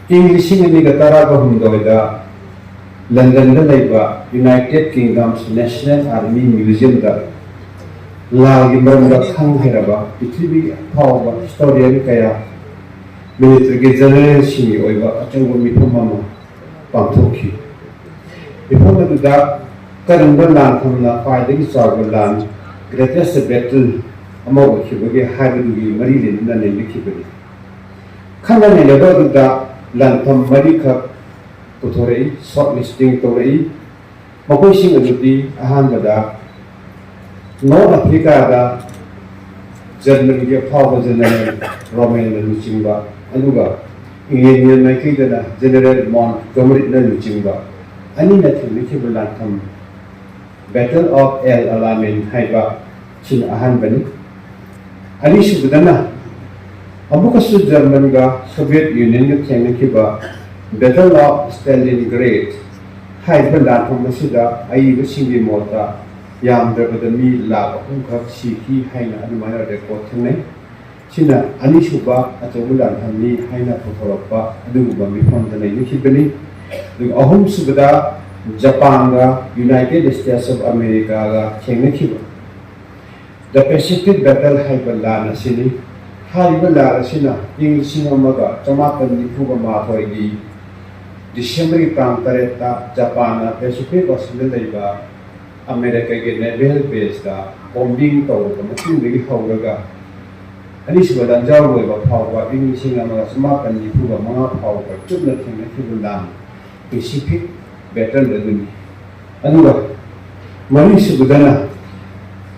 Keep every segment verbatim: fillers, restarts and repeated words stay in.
ꯏꯪ ꯂꯤꯁꯤꯡ ꯑꯅꯤꯒ ꯇꯔꯥꯒ ꯍꯨꯝꯗꯣꯏꯗ ꯂꯟꯗꯟꯗ ꯂꯩꯕ United Kingdom's National Army Museumꯗ ꯂꯥꯜꯒꯤ ꯃꯔꯝꯗ ꯈꯪ ꯍꯩꯔꯕ ꯄ꯭ꯔꯤꯊꯤꯕꯤꯒꯤ ꯑꯐꯥꯎꯕ historian ꯀꯌꯥ, militaryꯒꯤ generalꯁꯤꯡꯒꯤ ꯑꯣꯏꯕ ꯑꯆꯧꯕ ꯃꯤꯐꯝ ꯑꯃ ꯄꯥꯡꯊꯣꯛꯈꯤ꯫ ꯃꯤꯐꯝ ꯑꯗꯨꯗ ꯀꯔꯝꯕ ꯂꯥꯟꯐꯝꯅ ꯈ꯭ꯋꯥꯏꯗꯒꯤ ꯆꯥꯎꯕ ꯂꯥꯟ, greatest battle ꯑꯃ ꯑꯣꯏꯈꯤꯕꯒꯦ ꯍꯥꯏꯕꯗꯨꯒꯤ ꯃꯔꯤ ꯂꯩꯅꯅ ꯅꯩꯅꯈꯤꯕꯅꯤ꯫ ꯈꯟꯅ ꯅꯩꯅꯕ ꯑꯗꯨꯗ ꯂꯥꯟꯐꯝ ꯃꯔꯤꯈꯛ ꯄꯨꯊꯣꯔꯛꯏ, short listing ꯇꯧꯔꯛꯏ꯫ ꯃꯈꯣꯏꯁꯤꯡ ꯑꯗꯨꯗꯤ, ꯑꯍꯥꯟꯕꯗ, North Africaꯗ Germanꯒꯤ ꯑꯐꯥꯎꯕ general Rommelꯅ ꯂꯨꯆꯤꯡꯕ, ꯑꯗꯨꯒ Englandꯒꯤ ꯃꯥꯏꯀꯩꯗꯅ General Montgomeryꯅ ꯂꯨꯆꯤꯡꯕ ꯑꯅꯤꯅ ꯊꯦꯡꯅꯈꯤꯕ ꯂꯥꯟꯐꯝ, Battle of El Alamein ꯍꯥꯏꯕ ꯁꯤꯅ ꯑꯍꯥꯟꯕꯅꯤ꯫ ꯑꯅꯤꯁꯨꯕꯗꯅ ꯑꯃꯨꯛꯀꯁꯨ Germanꯒ Soviet Unionꯒ ꯊꯦꯡꯅꯈꯤꯕ Battle of Stalingrad ꯍꯥꯏꯔꯤꯕ ꯂꯥꯟꯐꯝ ꯑꯁꯤꯗ ꯑꯏꯕꯁꯤꯡꯒꯤ ꯃꯣꯠꯇ ꯌꯥꯝꯗ꯭ꯔꯕꯗ ꯃꯤ ꯂꯥꯈ ꯑꯍꯨꯝꯈꯛ ꯁꯤꯈꯤ ꯍꯥꯏꯅ ꯑꯗꯨꯃꯥꯏꯅ record ꯊꯦꯡꯅꯩ꯫ ꯁꯤꯅ ꯑꯅꯤꯁꯨꯕ ꯑꯆꯧꯕ ꯂꯥꯟꯐꯝꯅꯤ ꯍꯥꯏꯅ ꯄꯨꯊꯣꯔꯛꯄ ꯑꯗꯨꯒꯨꯝꯕ ꯃꯤꯐꯝꯗ ꯂꯩꯅꯈꯤꯕꯅꯤ꯫ ꯑꯗꯨꯒ ꯑꯍꯨꯝꯁꯨꯕꯗ Japanꯒ United States of Americaꯒ ꯊꯦꯡꯅꯈꯤꯕ The Pacific Battle ꯍꯥꯏꯕ ꯂꯥꯟ ꯑꯁꯤꯅꯤ꯫ ꯍꯥꯏꯔꯤꯕ ꯂꯥꯟ ꯑꯁꯤꯅ ꯏꯪ ꯂꯤꯁꯤꯡ ꯑꯃꯒ ꯆꯃꯥꯄꯟ ꯅꯤꯐꯨꯒ ꯃꯥꯊꯣꯏꯒꯤ Decemberꯒꯤ ꯇꯥꯡ ꯇꯔꯦꯠꯇ Japanꯅ Pacific Oceanꯗ ꯂꯩꯕ Americaꯒꯤ naval baseꯇ bombing ꯇꯧꯔꯕ ꯃꯇꯨꯡꯗꯒꯤ ꯍꯧꯔꯒ ꯑꯅꯤꯁꯨꯕ ꯂꯥꯟꯖꯥꯎ ꯂꯣꯏꯕ ꯐꯥꯎꯕ, ꯏꯪ ꯂꯤꯁꯤꯡ ꯑꯃꯒ ꯆꯃꯥꯄꯟ ꯅꯤꯐꯨꯒ ꯃꯉꯥ ꯐꯥꯎꯕ ꯆꯨꯞꯅ ꯊꯦꯡꯅꯈꯤꯕ ꯂꯥꯟ Pacific Battle ꯑꯗꯨꯅꯤ꯫ ꯑꯗꯨꯒ ꯃꯔꯤꯁꯨꯕꯗꯅ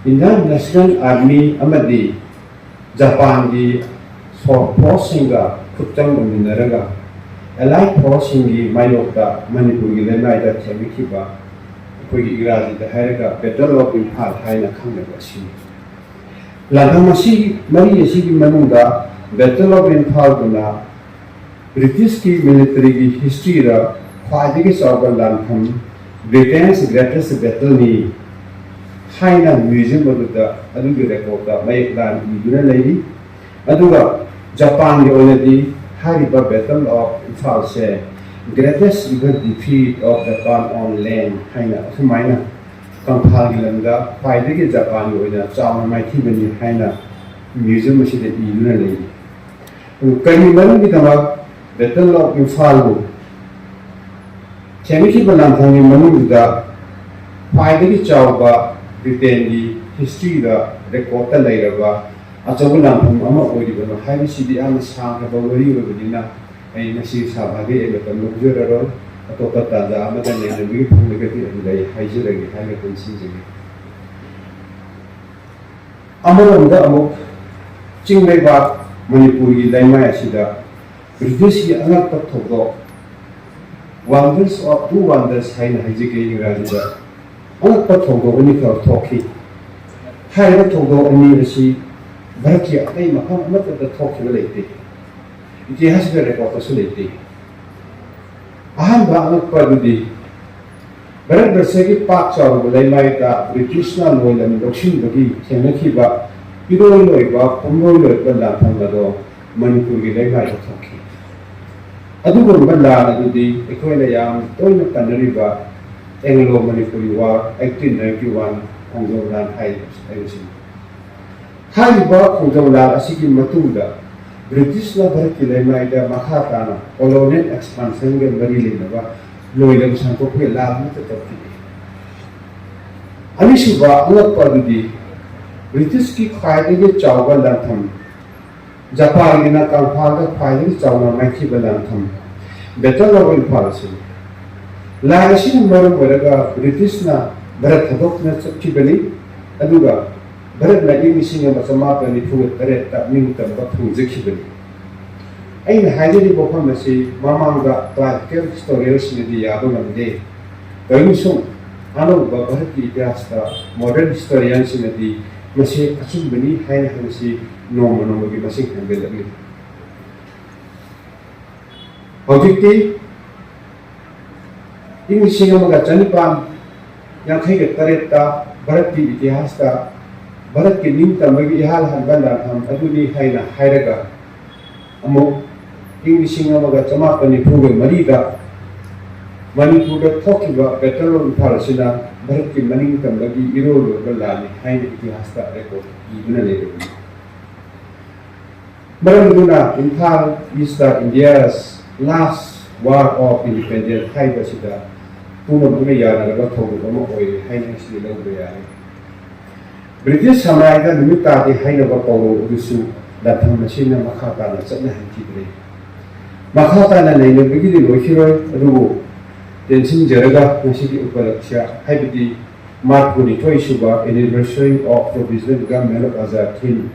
Indian National Army ꯑꯃꯗꯤ Japanꯒꯤ forceꯁꯤꯡꯒ ꯈꯨꯠꯆꯪ ꯑꯣꯏꯃꯤꯟꯅꯔꯒ Allied forceꯁꯤꯡꯒꯤ ꯃꯥꯌꯣꯛꯇ ꯃꯅꯤꯄꯨꯔꯒꯤ ꯂꯩꯃꯥꯏꯗ ꯊꯦꯡꯅꯈꯤꯕ, ꯑꯩꯈꯣꯏꯒꯤ ꯏꯪꯒ꯭ꯔꯥꯖꯤꯗ ꯍꯥꯏꯔꯒ Battle of Imphal ꯍꯥꯏꯅ ꯈꯪꯅꯕ ꯑꯁꯤꯅꯤ꯫ ꯂꯥꯟꯐꯝ ꯑꯁꯤ, ꯃꯔꯤ ꯑꯁꯤꯒꯤ ꯃꯅꯨꯡꯗ Battle of Imphalꯗꯨꯅ Britishꯀꯤ militaryꯒꯤ historyꯗ ꯈ꯭ꯋꯥꯏꯗꯒꯤ ꯆꯥꯎꯕ ꯂꯥꯟꯐꯝ, Britain's Greatest Battleꯅꯤ ꯍꯥꯏꯅ museum ꯑꯗꯨꯗ ꯑꯗꯨꯒꯤ recordꯇ ꯃꯌꯦꯛ ꯂꯥꯅ ꯏꯗꯨꯅ ꯂꯩꯔꯤ꯫ ꯑꯗꯨꯒ Japanꯒꯤ ꯑꯣꯏꯅꯗꯤ ꯍꯥꯏꯔꯤꯕ Battle of ꯏꯝꯐꯥꯜꯁꯦ Greatest Ever Defeat of Japan on Land ꯍꯥꯏꯅ ꯑꯁꯨꯃꯥꯏꯅ ꯀꯪꯐꯥꯜꯒꯤ ꯂꯝꯗ ꯈ꯭ꯋꯥꯏꯗꯒꯤ ꯖꯄꯥꯟꯒꯤ ꯑꯣꯏꯅ ꯆꯥꯎꯅ ꯃꯥꯏꯊꯤꯕꯅꯤ ꯍꯥꯏꯅ ꯃ꯭ꯌꯨꯖꯤꯌꯝ ꯑꯁꯤꯗ ꯏꯗꯨꯅ ꯂꯩꯔꯤ꯫ ꯀꯔꯤ ꯃꯔꯝꯒꯤꯗꯃꯛ Battle of ꯏꯝꯐꯥꯜꯕꯨ ꯊꯦꯡꯅꯈꯤꯕ ꯂꯥꯟꯐꯝꯒꯤ ꯃꯅꯨꯡꯗ ꯈ꯭ꯋꯥꯏꯗꯒꯤ ꯆꯥꯎꯕ ꯕ꯭ꯔꯤꯇꯦꯟꯒꯤ ꯍꯤꯁꯇ꯭ꯔꯤꯗ ꯔꯦꯀꯣꯔꯠꯇ ꯂꯩꯔꯕ ꯑꯆꯧꯕ ꯂꯥꯟꯐꯝ ꯑꯃ ꯑꯣꯏꯔꯤꯕꯅꯣ ꯍꯥꯏꯕꯁꯤꯗꯤ ꯌꯥꯝꯅ ꯁꯥꯡꯈ꯭ꯔꯕ ꯋꯥꯔꯤ ꯑꯣꯏꯕꯅꯤꯅ ꯑꯩ ꯉꯁꯤ ꯁꯥꯕꯒꯤ ꯑꯩ ꯃꯇꯝ ꯂꯧꯖꯔꯔꯣꯏ꯫ ꯑꯇꯣꯞꯄ ꯇꯥꯟꯖꯥ ꯑꯃꯗ ꯅꯩꯅꯕꯒꯤ ꯐꯪꯂꯒꯗꯤ ꯑꯗꯨꯗ ꯑꯩ ꯍꯥꯏꯖꯔꯒꯦ ꯍꯥꯏꯅ ꯇꯦꯟꯁꯤꯟꯖꯒꯦ꯫ ꯑꯃꯔꯣꯝꯗ ꯑꯃꯨꯛ ꯆꯤꯡ ꯂꯩꯕꯥꯛ ꯃꯅꯤꯄꯨꯔꯒꯤ ꯂꯩꯃꯥꯏ ꯑꯁꯤꯗ ꯕ꯭ꯔꯤꯇꯤꯁꯀꯤ ꯑꯉꯛꯄ ꯊꯧꯗꯣꯛ, Wonders of Two Wonders ꯍꯥꯏꯅ ꯍꯥꯏꯖꯒꯦ ꯏꯪꯒ꯭ꯔꯥꯖꯤꯗ, ꯑꯉꯛꯄ ꯊꯧꯗꯣꯛ ꯑꯅꯤꯈꯛ ꯊꯣꯛꯈꯤ꯫ ꯍꯥꯏꯔꯤꯕ ꯊꯧꯗꯣꯛ ꯑꯅꯤ ꯑꯁꯤ ꯚꯥꯔꯠꯀꯤ ꯑꯇꯩ ꯃꯐꯝ ꯑꯃꯠꯇꯗ ꯊꯣꯛꯈꯤꯕ ꯂꯩꯇꯦ꯫ ꯏꯇꯤꯍꯥꯁꯀ ꯔꯦꯀꯣꯔꯠꯇꯁꯨ ꯂꯩꯇꯦ꯫ ꯑꯍꯥꯟꯕ ꯑꯉꯛꯄ ꯑꯗꯨꯗꯤ ꯚꯥꯔꯠ ꯕꯔꯁꯒꯤ ꯄꯥꯛ ꯆꯥꯎꯔꯕ ꯂꯩꯃꯥꯏꯗ ꯕ꯭ꯔꯤꯇꯤꯁꯅ ꯂꯣꯏꯂꯝ ꯂꯧꯁꯤꯟꯕꯒꯤ ꯊꯦꯡꯅꯈꯤꯕ ꯏꯔꯣꯏ ꯂꯣꯏꯕ ꯄꯨꯝꯂꯣꯏ ꯂꯣꯏꯕ ꯂꯥꯟꯐꯝ ꯑꯗꯣ ꯃꯅꯤꯄꯨꯔꯒꯤ ꯂꯩꯃꯥꯏꯗ ꯊꯣꯛꯈꯤ꯫ ꯑꯗꯨꯒꯨꯝꯕ ꯂꯥꯟ ꯑꯗꯨꯗꯤ ꯑꯩꯈꯣꯏꯅ ꯌꯥꯝ ꯇꯣꯏꯅ ꯄꯟꯅꯔꯤꯕ Anglo Manipuri War eighteen ninety one ꯈꯣꯡꯖꯣꯝ ꯂꯥꯟ ꯍꯥꯏꯔꯤꯕꯁꯤ ꯍꯥꯏꯕꯁꯤꯅꯤ꯫ ꯍꯥꯏꯔꯤꯕ ꯈꯣꯡꯖꯣꯝ ꯂꯥꯟ ꯑꯁꯤꯒꯤ ꯃꯇꯨꯡꯗ ꯕ꯭ꯔꯤꯇꯤꯁꯅ ꯚꯥꯔꯠꯀꯤ ꯂꯩꯃꯥꯏꯗ ꯃꯈꯥ ꯇꯥꯅ colonial expansionꯒ ꯃꯔꯤ ꯂꯩꯅꯕ ꯂꯣꯏꯂꯝ ꯁꯟꯗꯣꯛꯄꯒꯤ ꯂꯥꯟ ꯑꯃꯠꯇ ꯇꯧꯈꯤꯗꯦ꯫ ꯑꯅꯤꯁꯨꯕ ꯑꯉꯛꯄ ꯑꯗꯨꯗꯤ ꯕ꯭ꯔꯤꯇꯤꯁꯀꯤ ꯈ꯭ꯋꯥꯏꯗꯒꯤ ꯆꯥꯎꯕ ꯂꯥꯟꯐꯝ, ꯖꯄꯥꯟꯒꯤꯅ ꯀꯪꯐꯥꯜꯗ ꯈ꯭ꯋꯥꯏꯗꯒꯤ ꯆꯥꯎꯅ ꯃꯥꯏꯊꯤꯕ ꯂꯥꯟꯐꯝ, Battle of ꯏꯝꯐꯥꯜ ꯑꯁꯤꯅꯤ꯫ ꯂꯥꯟ ꯑꯁꯤꯅ ꯃꯔꯝ ꯑꯣꯏꯔꯒ ꯕ꯭ꯔꯤꯇꯤꯁꯅ ꯚꯥꯔꯠ ꯊꯥꯗꯣꯛꯇꯨꯅ ꯆꯠꯈꯤꯕꯅꯤ, ꯑꯗꯨꯒ ꯚꯥꯔꯠꯅ ꯏꯪ ꯂꯤꯁꯤꯡ ꯑꯃ ꯆꯃꯥꯄꯟ ꯅꯤꯐꯨꯒ ꯇꯔꯦꯠꯇ ꯅꯤꯡꯇꯝꯕ ꯐꯪꯖꯈꯤꯕꯅꯤ꯫ ꯑꯩꯅ ꯍꯥꯏꯖꯔꯤꯕ ꯋꯥꯐꯝ ꯑꯁꯤ ꯃꯃꯥꯡꯗ classical historianꯁꯤꯡꯅꯗꯤ ꯌꯥꯕ ꯉꯝꯗꯦ꯫ ꯀꯔꯤꯒꯨꯝꯕꯁꯨꯡ ꯑꯅꯧꯕ ꯚꯥꯔꯠꯀꯤ ꯏꯇꯤꯍꯥꯁꯇ modern historianꯁꯤꯡꯅꯗꯤ ꯃꯁꯤ ꯑꯆꯨꯝꯕꯅꯤ ꯍꯥꯏꯅ ꯍꯥꯏꯕꯁꯤ ꯅꯣꯡꯃ ꯅꯣꯡꯃꯒꯤ ꯃꯁꯤꯡ ꯍꯦꯟꯒꯠꯂꯛꯂꯤ꯫ ꯍꯧꯖꯤꯛꯇꯤ ꯏꯪ ꯂꯤꯁꯤꯡ ꯑꯃꯒ ꯆꯅꯤꯄꯥꯟ ꯌꯥꯡꯈꯩꯒ ꯇꯔꯦꯠꯇ ꯚꯥꯔꯠꯀꯤ ꯏꯇꯤꯍꯥꯁꯇ ꯚꯥꯔꯠꯀꯤ ꯅꯤꯡꯇꯝꯕꯒꯤ ꯏꯍꯥꯟ ꯍꯥꯟꯕ ꯂꯥꯟꯐꯝ ꯑꯗꯨꯅꯤ ꯍꯥꯏꯅ ꯍꯥꯏꯔꯒ ꯑꯃꯨꯛ ꯏꯪ ꯂꯤꯁꯤꯡ ꯑꯃꯒ ꯆꯃꯥꯄꯟ ꯅꯤꯐꯨꯒ ꯃꯔꯤꯗ ꯃꯅꯤꯄꯨꯔꯗ ꯊꯣꯛꯈꯤꯕ Battle of Imphal ꯑꯁꯤꯅ ꯚꯥꯔꯠꯀꯤ ꯃꯅꯤꯡ ꯇꯝꯕꯒꯤ ꯏꯔꯣꯜ ꯂꯣꯏꯕ ꯂꯥꯟꯅꯤ ꯍꯥꯏꯅ ꯏꯇꯤꯍꯥꯁꯇ ꯔꯦꯀꯣꯔꯗ ꯏꯗꯨꯅ ꯂꯩꯔꯕꯅꯤ꯫ ꯃꯔꯝ ꯑꯗꯨꯅ Imphal is the India's last war of independence ꯍꯥꯏꯕꯁꯤꯗ ꯄꯨꯝꯅꯃꯛꯅ ꯌꯥꯅꯔꯕ ꯊꯧꯗꯣꯛ ꯑꯃ ꯑꯣꯏꯔꯦ ꯍꯥꯏꯅ ꯉꯁꯤꯗꯤ ꯂꯧꯕ ꯌꯥꯔꯦ꯫ ꯕ꯭ꯔꯤꯇꯤꯁ ꯁꯔꯀꯥꯔꯒ ꯅꯨꯃꯤꯠ ꯇꯥꯗꯦ ꯍꯥꯏꯅꯕ ꯄꯥꯎꯔꯧ ꯑꯗꯨꯁꯨ ꯂꯥꯟꯐꯝ ꯑꯁꯤꯅ ꯃꯈꯥ ꯇꯥꯅ ꯆꯠꯅꯍꯟꯈꯤꯗ꯭ꯔꯦ꯫ ꯃꯈꯥ ꯇꯥꯅ ꯅꯩꯅꯕꯒꯤꯗꯤ ꯂꯣꯏꯈꯤꯔꯣꯏ, ꯑꯗꯨꯕꯨ ꯇꯦꯟꯁꯤꯟꯖꯔꯒ ꯉꯁꯤꯒꯤ ꯎꯄꯂꯛꯁ꯭ꯌ, ꯍꯥꯏꯕꯗꯤ ꯃꯔꯐꯨꯅꯤꯊꯣꯏ ꯁꯨꯕ anniversary of Provisional Government of Azad Hind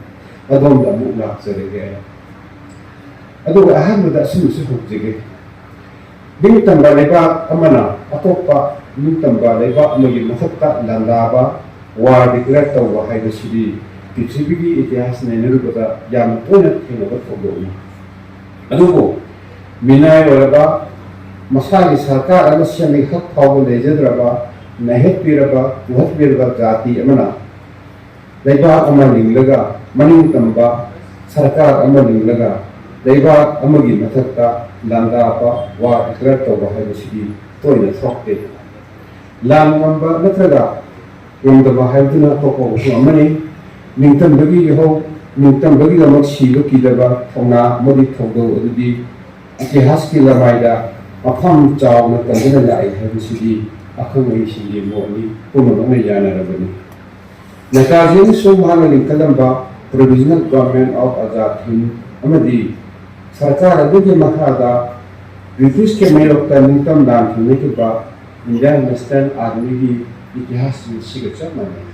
ꯑꯗꯣꯝꯗ ꯑꯃꯨꯛ ꯂꯥꯛꯆꯔꯒꯦ꯫ ꯑꯗꯨꯒ ꯑꯍꯥꯟꯕꯗ ꯑꯁꯨꯝꯅꯁꯨ ꯍꯧꯖꯒꯦ꯫ ꯅꯤꯡꯇꯝꯕ ꯂꯩꯕꯥꯛ ꯑꯃꯅ ꯑꯇꯣꯞꯄ ꯅꯤꯡꯇꯝꯕ ꯂꯩꯕꯥꯛ ꯑꯃꯒꯤ ꯃꯊꯛꯇ ꯂꯥꯟꯗꯥꯕ, war declare ꯇꯧꯕ ꯍꯥꯏꯕꯁꯤꯗꯤ ꯄ꯭ꯔꯤꯊꯤꯕꯤꯒꯤ ꯏꯇꯤꯍꯥꯁ ꯅꯩꯅꯔꯨꯕꯗ ꯌꯥꯝꯅ ꯇꯣꯏꯅ ꯊꯦꯡꯅꯕ ꯊꯧꯗꯣꯛꯅꯤ꯫ ꯑꯗꯨꯕꯨ ꯃꯤꯅꯥꯏ ꯑꯣꯏꯔꯕ, ꯃꯁꯥꯒꯤ ꯁꯔꯀꯥꯔ ꯑꯃ ꯁꯦꯝꯕꯒꯤ ꯍꯛ ꯐꯥꯎꯕ ꯂꯩꯖꯗ꯭ꯔꯕ, ꯅꯩꯍꯠꯄꯤꯔꯕ, ꯇꯨꯍꯠꯄꯤꯔꯕ ꯖꯥꯇꯤ ꯑꯃꯅ ꯂꯩꯕꯥꯛ ꯑꯃ ꯂꯤꯡꯂꯒ, ꯃꯅꯤꯡ ꯇꯝꯕ ꯁꯔꯀꯥꯔ ꯑꯃ ꯂꯤꯡꯂꯒ, ꯂꯩꯕꯥꯛ ꯑꯃꯒꯤ ꯃꯊꯛꯇ ꯂꯥꯟꯗꯥꯕ, war declare ꯇꯧꯕ ꯍꯥꯏꯕꯁꯤꯗꯤ ꯇꯣꯏꯅ ꯊꯣꯛꯇꯦ꯫ ꯂꯥꯟ ꯉꯝꯕ ꯅꯠꯇ꯭ꯔꯒ ꯉꯝꯗꯕ ꯍꯥꯏꯕꯗꯨꯅ ꯑꯇꯣꯞꯄ ꯋꯥꯐꯝ ꯑꯃꯅꯤ꯫ ꯅꯤꯡꯇꯝꯕꯒꯤ ꯏꯍꯧ, ꯅꯤꯡꯇꯝꯕꯒꯤꯗꯃꯛ ꯁꯤꯕ ꯀꯤꯗꯕ ꯊꯧꯅꯥ ꯑꯃꯗꯤ ꯊꯧꯗꯧ ꯑꯗꯨꯗꯤ ꯏꯇꯤꯍꯥꯁꯀꯤ ꯂꯃꯥꯏꯗ ꯃꯐꯝ ꯆꯥꯎꯅ ꯀꯟꯗꯨꯅ ꯂꯥꯛꯏ ꯍꯥꯏꯕꯁꯤꯗꯤ ꯑꯈꯪ ꯑꯍꯩꯁꯤꯡꯒꯤ ꯃꯣꯠꯅꯤ, ꯄꯨꯝꯅꯃꯛꯅ ꯌꯥꯅꯔꯕꯅꯤ꯫ ꯅꯦꯇꯥꯖꯤ ꯑꯃꯁꯨꯡ ꯃꯍꯥꯛꯅ ꯂꯤꯡꯈꯠꯂꯝꯕ Provisional Government of Azad Hind ꯑꯃꯗꯤ ꯁꯔꯀꯥꯔ ꯑꯗꯨꯒꯤ ꯃꯈꯥꯗ ꯕ꯭ꯔꯤꯇꯤꯁꯀꯤ ꯃꯥꯌꯣꯛꯇ ꯅꯤꯡꯇꯝ ꯂꯥꯟ ꯊꯦꯡꯅꯈꯤꯕ Indian National Armyꯒꯤ ꯏꯇꯤꯍꯥꯁꯁꯤꯡ ꯑꯁꯤꯒ ꯆꯞ ꯃꯥꯟꯅꯩ꯫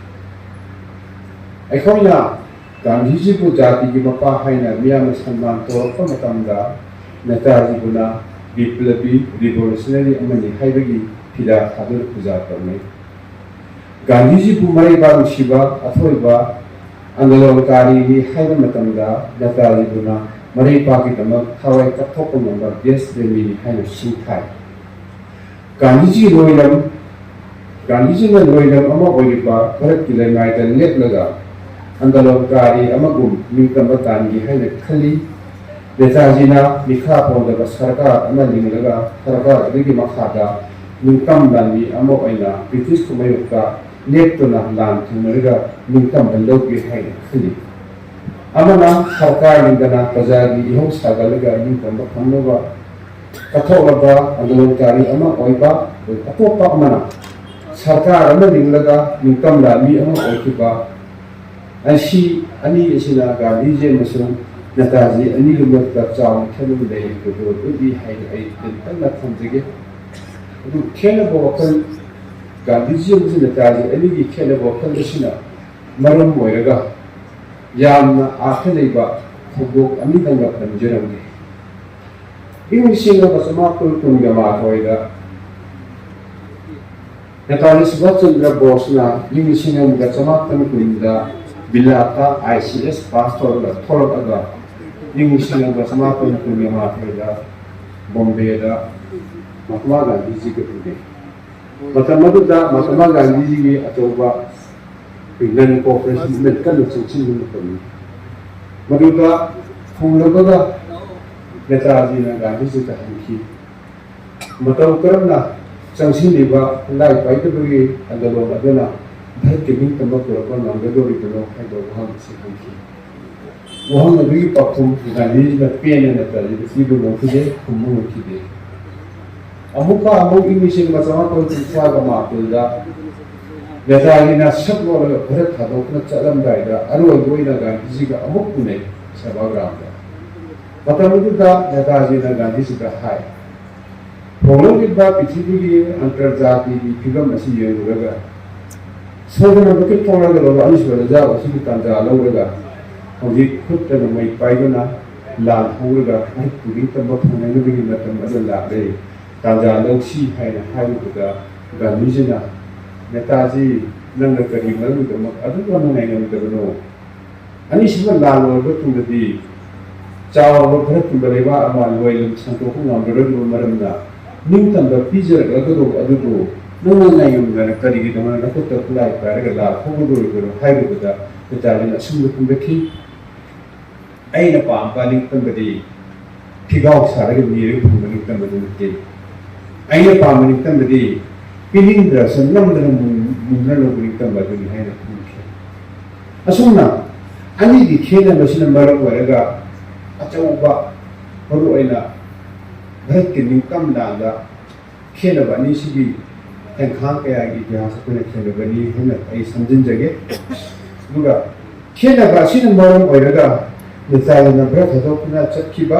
ꯑꯩꯈꯣꯏꯅ ꯒꯥꯟꯙꯤꯖꯤꯕꯨ ꯖꯥꯇꯤꯒꯤ ꯃꯄꯥ ꯍꯥꯏꯅ ꯃꯤꯌꯥꯝꯅ ꯁꯟꯃꯥꯟ ꯇꯧꯔꯛꯄ ꯃꯇꯝꯗ ꯅꯦꯇꯥꯖꯤꯕꯨꯅ ꯕꯤꯄ꯭ꯂꯕꯤ, revolutionary ꯑꯃꯅꯤ ꯍꯥꯏꯕꯒꯤ ꯐꯤꯗꯥ ꯊꯥꯗꯨꯅ ꯄꯨꯖꯥ ꯇꯧꯅꯩ꯫ ꯒꯥꯟꯙꯤꯖꯤꯕꯨ ꯃꯔꯩꯕꯥꯛ ꯅꯨꯡꯁꯤꯕ, ꯑꯊꯣꯏꯕ ꯑꯟꯗꯣꯂꯟꯀꯥꯔꯤꯅꯤ ꯍꯥꯏꯕ ꯃꯇꯝꯗ ꯅꯦꯇꯥꯖꯤꯕꯨꯅ ꯃꯔꯩꯕꯥꯛꯀꯤꯗꯃꯛ ꯊꯋꯥꯏ ꯀꯠꯊꯣꯛꯄ ꯉꯝꯕ ꯗꯦꯁ ꯄ꯭ꯔꯦꯃꯤꯅꯤ ꯍꯥꯏꯅ ꯁꯤꯡꯊꯥꯏ꯫ ꯒꯥꯟꯙꯤꯖꯤ ꯂꯣꯏꯂꯝ, ꯒꯥꯟꯙꯤꯖꯤꯅ ꯂꯣꯏꯂꯝ ꯑꯃ ꯑꯣꯏꯔꯤꯕ ꯚꯥꯔꯠꯀꯤ ꯂꯩꯃꯥꯏꯗ ꯂꯦꯞꯂꯒ ꯑꯟꯗꯣꯂꯟꯀꯥꯔꯤ ꯑꯃꯒꯨꯝ ꯅꯤꯡꯇꯝꯕ ꯇꯥꯟꯒꯦ ꯍꯥꯏꯅ ꯈꯜꯂꯤ꯫ ꯅꯦꯇꯥꯖꯤꯅ ꯃꯤꯈꯥ ꯄꯣꯟꯗꯕ ꯁꯔꯀꯥꯔ ꯑꯃ ꯂꯤꯡꯂꯒ, ꯁꯔꯀꯥꯔ ꯑꯗꯨꯒꯤ ꯃꯈꯥꯗ ꯅꯤꯡꯇꯝ ꯂꯥꯟꯃꯤ ꯑꯃ ꯑꯣꯏꯅ ꯕ꯭ꯔꯤꯇꯤꯁꯀꯤ ꯃꯥꯌꯣꯛꯇ ꯂꯦꯞꯇꯅ ꯂꯥꯟ ꯊꯦꯡꯅꯔꯒ ꯅꯤꯡꯇꯝꯕ ꯂꯧꯒꯦ ꯍꯥꯏꯅ ꯈꯜꯂꯤ꯫ ꯑꯃꯅ ꯁꯔꯀꯥꯔ ꯂꯤꯡꯗꯅ ꯄ꯭ꯔꯖꯥꯒꯤ ꯏꯍꯧ ꯁꯥꯒꯠꯂꯒ ꯅꯤꯡꯇꯝꯕ ꯐꯪꯅꯕ ꯀꯠꯊꯣꯛꯂꯕ ꯑꯟꯗꯣꯂꯟꯀꯥꯔꯤ ꯑꯃ ꯑꯣꯏꯕ, ꯑꯇꯣꯞꯄ ꯑꯃꯅ ꯁꯔꯀꯥꯔ ꯑꯃ ꯂꯤꯡꯂꯒ ꯅꯤꯡꯇꯝ ꯂꯥꯟꯃꯤ ꯑꯃ ꯑꯣꯏꯈꯤꯕ꯫ ꯑꯁꯤ ꯑꯅꯤ ꯑꯁꯤꯅ ꯒꯥꯟꯙꯤꯖꯤ ꯑꯃꯁꯨꯡ ꯅꯦꯇꯥꯖꯤ ꯑꯅꯤꯒꯤ ꯃꯔꯛꯇ ꯆꯥꯎꯅ ꯈꯦꯠꯅꯕ ꯂꯩꯔꯤꯕꯗꯨ ꯎꯠꯂꯤ ꯍꯥꯏꯅ ꯑꯩ ꯇꯦꯟꯇꯛꯅ ꯊꯝꯖꯒꯦ꯫ ꯑꯗꯨ ꯈꯦꯠꯅꯕ ꯋꯥꯈꯜ, ꯒꯥꯟꯙꯤꯖꯤ ꯑꯃꯁꯨꯡ ꯅꯦꯇꯥꯖꯤ ꯑꯅꯤꯒꯤ ꯈꯦꯠꯅꯕ ꯋꯥꯈꯜ ꯑꯁꯤꯅ ꯃꯔꯝ ꯑꯣꯏꯔꯒ ꯌꯥꯝꯅ ꯑꯥꯔꯊ ꯂꯩꯕ ꯊꯧꯗꯣꯛ ꯑꯅꯤꯗꯪꯒ ꯄꯟꯖꯔꯝꯒꯦ꯫ ꯏꯪ ꯂꯤꯁꯤꯡ ꯑꯃꯒ ꯆꯃꯥꯄꯜ ꯀꯨꯟꯒ ꯃꯥꯊꯣꯏꯗ ꯅꯦꯇꯥꯖꯤ ꯁꯨꯚꯥꯁ ꯆꯟꯗ꯭ꯔ ꯕꯣꯁꯅ ꯏꯪ ꯂꯤꯁꯤꯡ ꯑꯃꯒ ꯆꯃꯥꯄꯜ ꯀꯨꯟꯗ ꯕꯤꯂꯥꯠꯇ ꯑꯥꯏ ꯁꯤ ꯑꯦꯁ ꯄꯥꯁ ꯇꯧꯔꯒ ꯊꯣꯛꯂꯛꯂꯒ ꯏꯪ ꯂꯤꯁꯤꯡ ꯑꯃꯒ ꯆꯃꯥꯄꯜ ꯀꯨꯟꯒ ꯃꯥꯊꯣꯏꯗ ꯕꯣꯝꯕꯦꯗ ꯃꯍꯥꯇꯃꯥ ꯒꯥꯟꯙꯤꯖꯤꯒ ꯎꯅꯩ꯫ ꯃꯇꯝ ꯑꯗꯨꯗ ꯃꯍꯥꯇꯃꯥ ꯒꯥꯟꯙꯤꯖꯤꯒꯤ ꯑꯆꯧꯕ ꯅꯟ ꯀꯣꯑꯣꯄꯔꯦꯁꯟ ꯃꯨꯚꯃꯦꯟꯠ ꯀꯟꯅ ꯆꯪꯁꯤꯟꯕ ꯃꯇꯝꯅꯤ꯫ ꯃꯗꯨꯗ ꯊꯨꯡꯂꯕꯒ ꯅꯦꯇꯥꯖꯤꯅ ꯒꯥꯟꯙꯤꯖꯤꯗ ꯍꯪꯈꯤ, ꯃꯇꯧ ꯀꯔꯝꯅ ꯆꯪꯁꯤꯜꯂꯤꯕ ꯈꯨꯠꯂꯥꯏ ꯄꯥꯏꯗꯕꯒꯤ ꯑꯟꯗꯣꯂꯟ ꯑꯗꯨꯅ ꯚꯥꯔꯠꯀꯤ ꯅꯤꯡꯇꯝꯕ ꯄꯨꯔꯛꯄ ꯉꯝꯒꯗꯧꯔꯤꯕꯅꯣ ꯍꯥꯏꯕ ꯋꯥꯍꯪ ꯑꯁꯤ ꯍꯪꯈꯤ꯫ ꯋꯥꯍꯪ ꯑꯗꯨꯒꯤ ꯄꯥꯎꯈꯨꯝ ꯒꯥꯟꯙꯤꯖꯤꯅ ꯄꯦꯟꯅ ꯅꯦꯇꯥꯖꯤꯗ ꯄꯤꯕ ꯉꯝꯈꯤꯗꯦ, ꯈꯨꯝꯕ ꯉꯝꯈꯤꯗꯦ꯫ ꯑꯃꯨꯛꯀ ꯑꯃꯨꯛ ꯏꯪ ꯂꯤꯁꯤꯡ ꯑꯃ ꯆꯃꯥꯄꯜ ꯀꯨꯟꯊ꯭ꯔꯥꯒ ꯃꯥꯄꯜꯗ ꯅꯦꯇꯥꯖꯤꯅ ꯁꯛ ꯑꯣꯜꯂꯒ ꯚꯥꯔꯠ ꯊꯥꯗꯣꯛꯇꯨꯅ ꯆꯠꯂꯝꯗꯥꯏꯗ ꯑꯔꯣꯏꯕ ꯑꯣꯏꯅ ꯒꯥꯟꯙꯤꯖꯤꯒ ꯑꯃꯨꯛ ꯎꯅꯩ ꯁꯦꯕꯥꯒ꯭ꯔꯥꯝꯗ꯫ ꯃꯇꯝ ꯑꯗꯨꯗ ꯅꯦꯇꯥꯖꯤꯅ ꯒꯥꯟꯙꯤꯖꯤꯗ ꯍꯥꯏ, ꯍꯣꯡꯂꯛꯂꯤꯕ ꯄ꯭ꯔꯤꯊꯤꯕꯤꯒꯤ ꯑꯟꯇꯔꯖꯥꯇꯤꯒꯤ ꯐꯤꯕꯝ ꯑꯁꯤ ꯌꯦꯡꯂꯨꯔꯒ ꯁꯣꯏꯗꯅꯃꯛꯀꯤ ꯊꯣꯛꯂꯛꯀꯗꯧꯕ ꯑꯅꯤꯁꯨꯕ ꯂꯥꯟꯖꯥꯎ ꯑꯁꯤꯒꯤ ꯇꯥꯟꯖꯥ ꯂꯧꯔꯒ ꯍꯧꯖꯤꯛ ꯈꯨꯠꯇ ꯅꯣꯡꯃꯩ ꯄꯥꯏꯗꯨꯅ ꯂꯥꯟ ꯍꯧꯔꯒ ꯚꯥꯔꯠꯄꯨ ꯅꯤꯡꯇꯝꯕ ꯐꯪꯅꯅꯕꯒꯤ ꯃꯇꯝ ꯑꯗꯨ ꯂꯥꯛꯂꯦ꯫ ꯇꯥꯟꯖꯥ ꯂꯧꯁꯤ ꯍꯥꯏꯅ ꯍꯥꯏꯔꯨꯕꯗ ꯒꯥꯟꯙꯤꯖꯤꯅ, ꯅꯦꯇꯥꯖꯤ, ꯅꯪꯅ ꯀꯔꯤ ꯃꯔꯝꯒꯤꯗꯃꯛ ꯑꯗꯨꯛ ꯌꯥꯝꯅ ꯉꯥꯏꯉꯝꯗꯕꯅꯣ? ꯑꯅꯤꯁꯨꯕ ꯂꯥꯟ ꯂꯣꯏꯔꯕ ꯃꯇꯨꯡꯗꯗꯤ ꯆꯥꯎꯔꯕ ꯚꯥꯔꯠꯀꯨꯝꯕ ꯂꯩꯕꯥꯛ ꯑꯃ ꯂꯣꯏꯅ ꯁꯟꯗꯣꯛꯄ ꯉꯝꯂꯔꯣꯏꯗꯕ ꯃꯔꯝꯅ ꯅꯤꯡꯇꯝꯕ ꯄꯤꯖꯔꯛꯂꯒꯗꯧꯕ ꯑꯗꯨꯕꯨ ꯅꯪꯅ ꯉꯥꯏꯉꯝꯗꯅ ꯀꯔꯤꯒꯤꯗꯃꯛ ꯅꯈꯨꯠꯇ ꯈꯨꯠꯂꯥꯏ ꯄꯥꯏꯔꯒ ꯂꯥꯟ ꯍꯧꯒꯗꯧꯔꯤꯕꯅꯣ ꯍꯥꯏꯔꯨꯕꯗ ꯅꯦꯇꯥꯖꯤꯅ ꯑꯁꯨꯝꯅ ꯈꯨꯝꯂꯛꯈꯤ, ꯑꯩꯅ ꯄꯥꯝꯕ ꯅꯤꯡꯇꯝꯕꯗꯤ ꯐꯤꯒꯥꯎ ꯁꯥꯔꯒ ꯅꯤꯔꯒ ꯐꯪꯕ ꯅꯤꯡꯇꯝꯕꯗꯨ ꯅꯠꯇꯦ꯫ ꯑꯩꯅ ꯄꯥꯝꯕ ꯅꯤꯡꯇꯝꯕꯗꯤ ꯄꯤꯅꯤꯡꯗ꯭ꯔꯁꯨ ꯅꯝꯗꯅ ꯃꯨꯟ- ꯃꯨꯟꯗꯨꯅ ꯂꯧꯕ ꯅꯤꯡꯇꯝꯕ ꯑꯗꯨꯅꯤ ꯍꯥꯏꯅ ꯈꯨꯝꯈꯤ꯫ ꯑꯁꯨꯝꯅ ꯑꯅꯤꯒꯤ ꯈꯦꯠꯅꯕꯁꯤꯅ ꯃꯔꯝ ꯑꯣꯏꯔꯒ ꯑꯆꯧꯕ, ꯃꯔꯨꯑꯣꯏꯅ ꯚꯥꯔꯠꯀꯤ ꯅꯤꯡꯇꯝ ꯂꯥꯟꯗ ꯈꯦꯠꯅꯕ ꯑꯅꯤꯁꯤꯒꯤ ꯈꯦꯟꯈꯥꯡ ꯀꯌꯥꯒꯤ ꯏꯇꯤꯍꯥꯁ ꯑꯩꯈꯣꯏꯅ ꯊꯦꯡꯅꯒꯅꯤ ꯍꯥꯏꯅ ꯑꯩ ꯁꯝꯖꯤꯟꯖꯒꯦ꯫ ꯑꯗꯨꯒ ꯈꯦꯠꯅꯕ ꯑꯁꯤꯅ ꯃꯔꯝ ꯑꯣꯏꯔꯒ ꯅꯦꯇꯥꯂꯤꯅ ꯚꯥꯔꯠ ꯊꯥꯗꯣꯛꯇꯨꯅ ꯆꯠꯈꯤꯕ,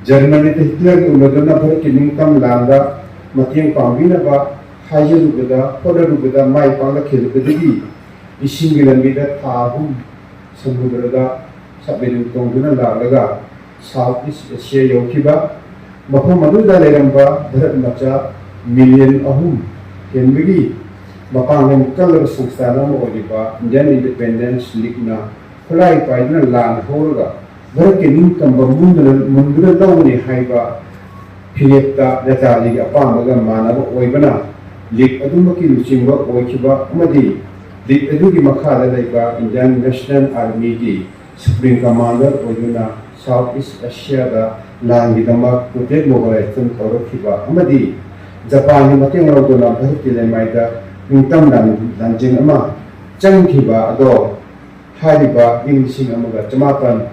ꯖꯔꯃꯅꯤꯗ ꯍꯤꯠꯂꯔꯒ ꯎꯅꯗꯨꯅ ꯚꯥꯔꯠꯀꯤ ꯅꯤꯡꯇꯝ ꯂꯥꯟꯗ ꯃꯇꯦꯡ ꯄꯥꯡꯕꯤꯅꯕ ꯍꯥꯏꯖꯔꯨꯕꯗ, ꯍꯣꯠꯅꯔꯨꯕꯗ ꯃꯥꯏ ꯄꯥꯛꯂꯛꯈꯤꯗꯕꯗꯒꯤ ꯏꯁꯤꯡꯒꯤ ꯂꯝꯕꯤꯗ ꯊꯥ ꯑꯍꯨꯝ ꯁꯃꯨꯗ꯭ꯔꯗ ꯁꯕꯃꯦꯔꯤꯟ ꯇꯣꯡꯗꯨꯅ ꯂꯥꯛꯂꯒ ꯁꯥꯎꯠ ꯏꯁ ꯑꯦꯁꯤꯌꯥ ꯌꯧꯈꯤꯕ꯫ ꯃꯐꯝ ꯑꯗꯨꯗ ꯂꯩꯔꯝꯕ ꯚꯥꯔꯠ ꯃꯆꯥ ꯃꯤꯂꯤꯌꯟ ꯑꯍꯨꯝ ꯍꯦꯟꯕꯒꯤ ꯃꯄꯥꯡꯒꯜ ꯀꯜꯂꯕ ꯁꯪꯁꯊꯥꯟ ꯑꯃ ꯑꯣꯏꯔꯤꯕ ꯏꯟꯗꯤꯌꯟ ꯏꯟꯗꯤꯄꯦꯟꯗꯦꯟꯁ ꯂꯤꯒꯅ ꯈꯨꯠꯂꯥꯏ ꯄꯥꯏꯗꯨꯅ ꯂꯥꯟ ꯍꯧꯔꯒ ꯚꯥꯔꯠꯀꯤ ꯅꯤꯡꯇꯝꯕ ꯃꯨꯟꯗꯨꯅ ꯃꯨꯟꯗꯨꯅ ꯂꯧꯒꯅꯤ ꯍꯥꯏꯕ ꯐꯤꯔꯦꯞꯇ ꯅꯦꯇꯥꯖꯤꯒꯤ ꯑꯄꯥꯝꯕꯒ ꯃꯥꯟꯅꯕ ꯑꯣꯏꯕꯅ ꯂꯤꯒ ꯑꯗꯨꯃꯛꯀꯤ ꯂꯨꯆꯤꯡꯕ ꯑꯣꯏꯈꯤꯕ ꯑꯃꯗꯤ ꯂꯤꯒ ꯑꯗꯨꯒꯤ ꯃꯈꯥꯗ ꯂꯩꯕ ꯏꯟꯗꯤꯌꯟ ꯅꯦꯁꯅꯦꯜ ꯑꯥꯔꯃꯤꯒꯤ ꯁꯨꯄ꯭ꯔꯤꯝ ꯀꯃꯥꯟꯗꯔ ꯑꯣꯏꯗꯨꯅ ꯁꯥꯎꯠ ꯏꯁ ꯑꯦꯁꯤꯌꯥꯗ ꯂꯥꯟꯒꯤꯗꯃꯛ ꯇꯣꯇꯦꯜ ꯃꯣꯕꯤꯂꯥꯏꯖꯦꯁꯟ ꯇꯧꯔꯛꯈꯤꯕ ꯑꯃꯗꯤ ꯖꯄꯥꯟꯒꯤ ꯃꯇꯦꯡ ꯂꯧꯗꯨꯅ ꯚꯥꯔꯠꯀꯤ ꯂꯩꯃꯥꯏꯗ ꯅꯤꯡꯇꯝ ꯂꯥꯟ- ꯂꯥꯟꯖꯦꯜ ꯑꯃ ꯆꯪꯈꯤꯕ ꯑꯗꯣ ꯍꯥꯏꯔꯤꯕ ꯏꯪ ꯂꯤꯁꯤꯡ ꯑꯃꯒ ꯆꯃꯥꯄꯟ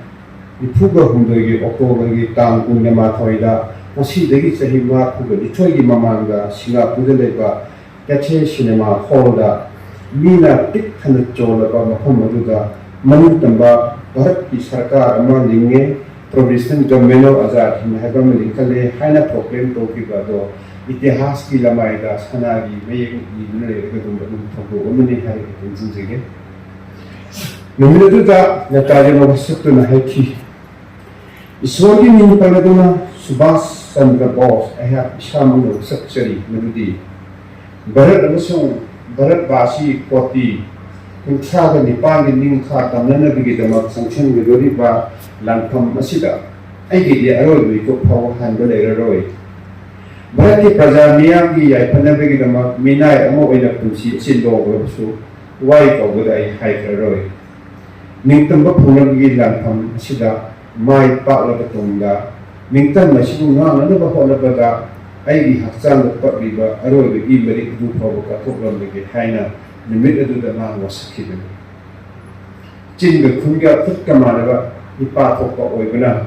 ꯅꯤꯐꯨꯒ ꯍꯨꯝꯗꯣꯏꯒꯤ ꯑꯣꯛꯇꯣꯕꯔꯒꯤ ꯇꯥꯡ ꯀꯨꯟꯒ ꯃꯥꯊꯣꯏꯗ, ꯉꯁꯤꯗꯒꯤ ꯆꯍꯤ ꯃꯔꯤꯐꯨꯒ ꯅꯤꯊꯣꯏꯒꯤ ꯃꯃꯥꯡꯗ ꯁꯤꯡꯒꯥꯄꯨꯔꯗ ꯂꯩꯕ ꯀꯦꯊꯦ ꯁꯤꯅꯦꯃꯥ ꯍꯣꯜꯗ ꯃꯤꯅ ꯄꯤꯛ ꯊꯟꯅ ꯆꯣꯜꯂꯕ ꯃꯐꯝ ꯑꯗꯨꯗ ꯃꯅꯤꯡ ꯇꯝꯕ ꯚꯥꯔꯠꯀꯤ ꯁꯔꯀꯥꯔ ꯑꯃ ꯂꯤꯡꯉꯦ, Provisional Government of Azad Hind ꯍꯥꯏꯕ ꯑꯃ ꯂꯤꯡꯈꯠꯂꯦ ꯍꯥꯏꯅ ꯄ꯭ꯔꯣꯀ꯭ꯂꯦꯝ ꯇꯧꯈꯤꯕ ꯑꯗꯣ ꯏꯇꯤꯍꯥꯁꯀꯤ ꯂꯃꯥꯏꯗ ꯁꯅꯥꯒꯤ ꯃꯌꯦꯛ ꯏꯗꯨꯅ ꯂꯩꯔꯒ ꯑꯗꯨꯝ ꯑꯗꯨꯝ ꯊꯧꯗꯣꯛ ꯑꯃꯅꯤ ꯍꯥꯏꯔꯒ ꯊꯝꯖꯤꯟꯖꯒꯦ꯫ ꯅꯨꯃꯤꯠ ꯑꯗꯨꯗ ꯅꯦꯇꯥꯖꯤꯅ ꯋꯥꯁꯛꯇꯨꯅ ꯍꯥꯏꯈꯤ, "ꯏꯁꯣꯔꯒꯤ ꯃꯤꯡ ꯄꯜꯂꯗꯨꯅ ꯁꯨꯚꯥꯁ ꯆꯟꯗ꯭ꯔ ꯕꯣꯁ ꯑꯩꯍꯥꯛ ꯏꯁꯥꯃꯛꯅ ꯋꯥꯁꯛꯆꯔꯤ ꯃꯗꯨꯗꯤ ꯚꯥꯔꯠ ꯑꯃꯁꯨꯡ ꯚꯥꯔꯠꯕꯥꯁꯤ ꯀꯣꯇꯤ ꯀꯨꯟꯊ꯭ꯔꯥꯒ ꯅꯤꯄꯥꯟꯒꯤ ꯅꯤꯡꯈꯥ ꯇꯝꯅꯅꯕꯒꯤꯗꯃꯛ ꯆꯪꯁꯤꯟꯒꯗꯧꯔꯤꯕ ꯂꯥꯟꯐꯝ ꯑꯁꯤꯗ ꯑꯩꯒꯤꯗꯤ ꯑꯔꯣꯏꯕ ꯃꯤꯀꯨꯞ ꯐꯥꯎꯕ ꯍꯟꯕ ꯂꯩꯔꯔꯣꯏ꯫ ꯚꯥꯔꯠꯀꯤ ꯄ꯭ꯔꯖꯥ ꯃꯤꯌꯥꯝꯒꯤ ꯌꯥꯏꯐꯅꯕꯒꯤꯗꯃꯛ ꯃꯤꯅꯥꯏ ꯑꯃ ꯑꯣꯏꯅ ꯄꯨꯟꯁꯤ ꯑꯁꯤ ꯂꯣꯡꯂꯕꯁꯨ ꯋꯥꯏ ꯀꯧꯕꯗ ꯑꯩ ꯍꯥꯏꯈ꯭ꯔꯔꯣꯏ꯫ ꯅꯤꯡꯇꯝꯕ ꯐꯪꯅꯕꯒꯤ ꯂꯥꯟꯐꯝ ꯑꯁꯤꯗ ꯃꯥꯏ ꯄꯥꯛꯂꯕ ꯇꯨꯡꯗ, ꯅꯤꯡꯇꯝꯕ ꯑꯁꯤꯕꯨ ꯉꯥꯛꯅꯅꯕ ꯍꯣꯠꯅꯕꯗ ꯑꯩꯒꯤ ꯍꯛꯆꯥꯡꯗ ꯄꯛꯂꯤꯕ ꯑꯔꯣꯏꯕ ꯏ ꯃꯔꯤꯛ ꯑꯗꯨ ꯐꯥꯎꯕ ꯀꯠꯊꯣꯛꯂꯝꯂꯒꯦ ꯍꯥꯏꯅ ꯅꯨꯃꯤꯠ ꯑꯗꯨꯗ ꯃꯍꯥꯛ ꯋꯥꯁꯛꯈꯤꯕꯅꯤ꯫ ꯆꯤꯟꯒ ꯈꯨꯟꯒ ꯈꯨꯠꯀ ꯃꯥꯟꯅꯕ ꯏꯄꯥ ꯊꯣꯛꯄ ꯑꯣꯏꯕꯅ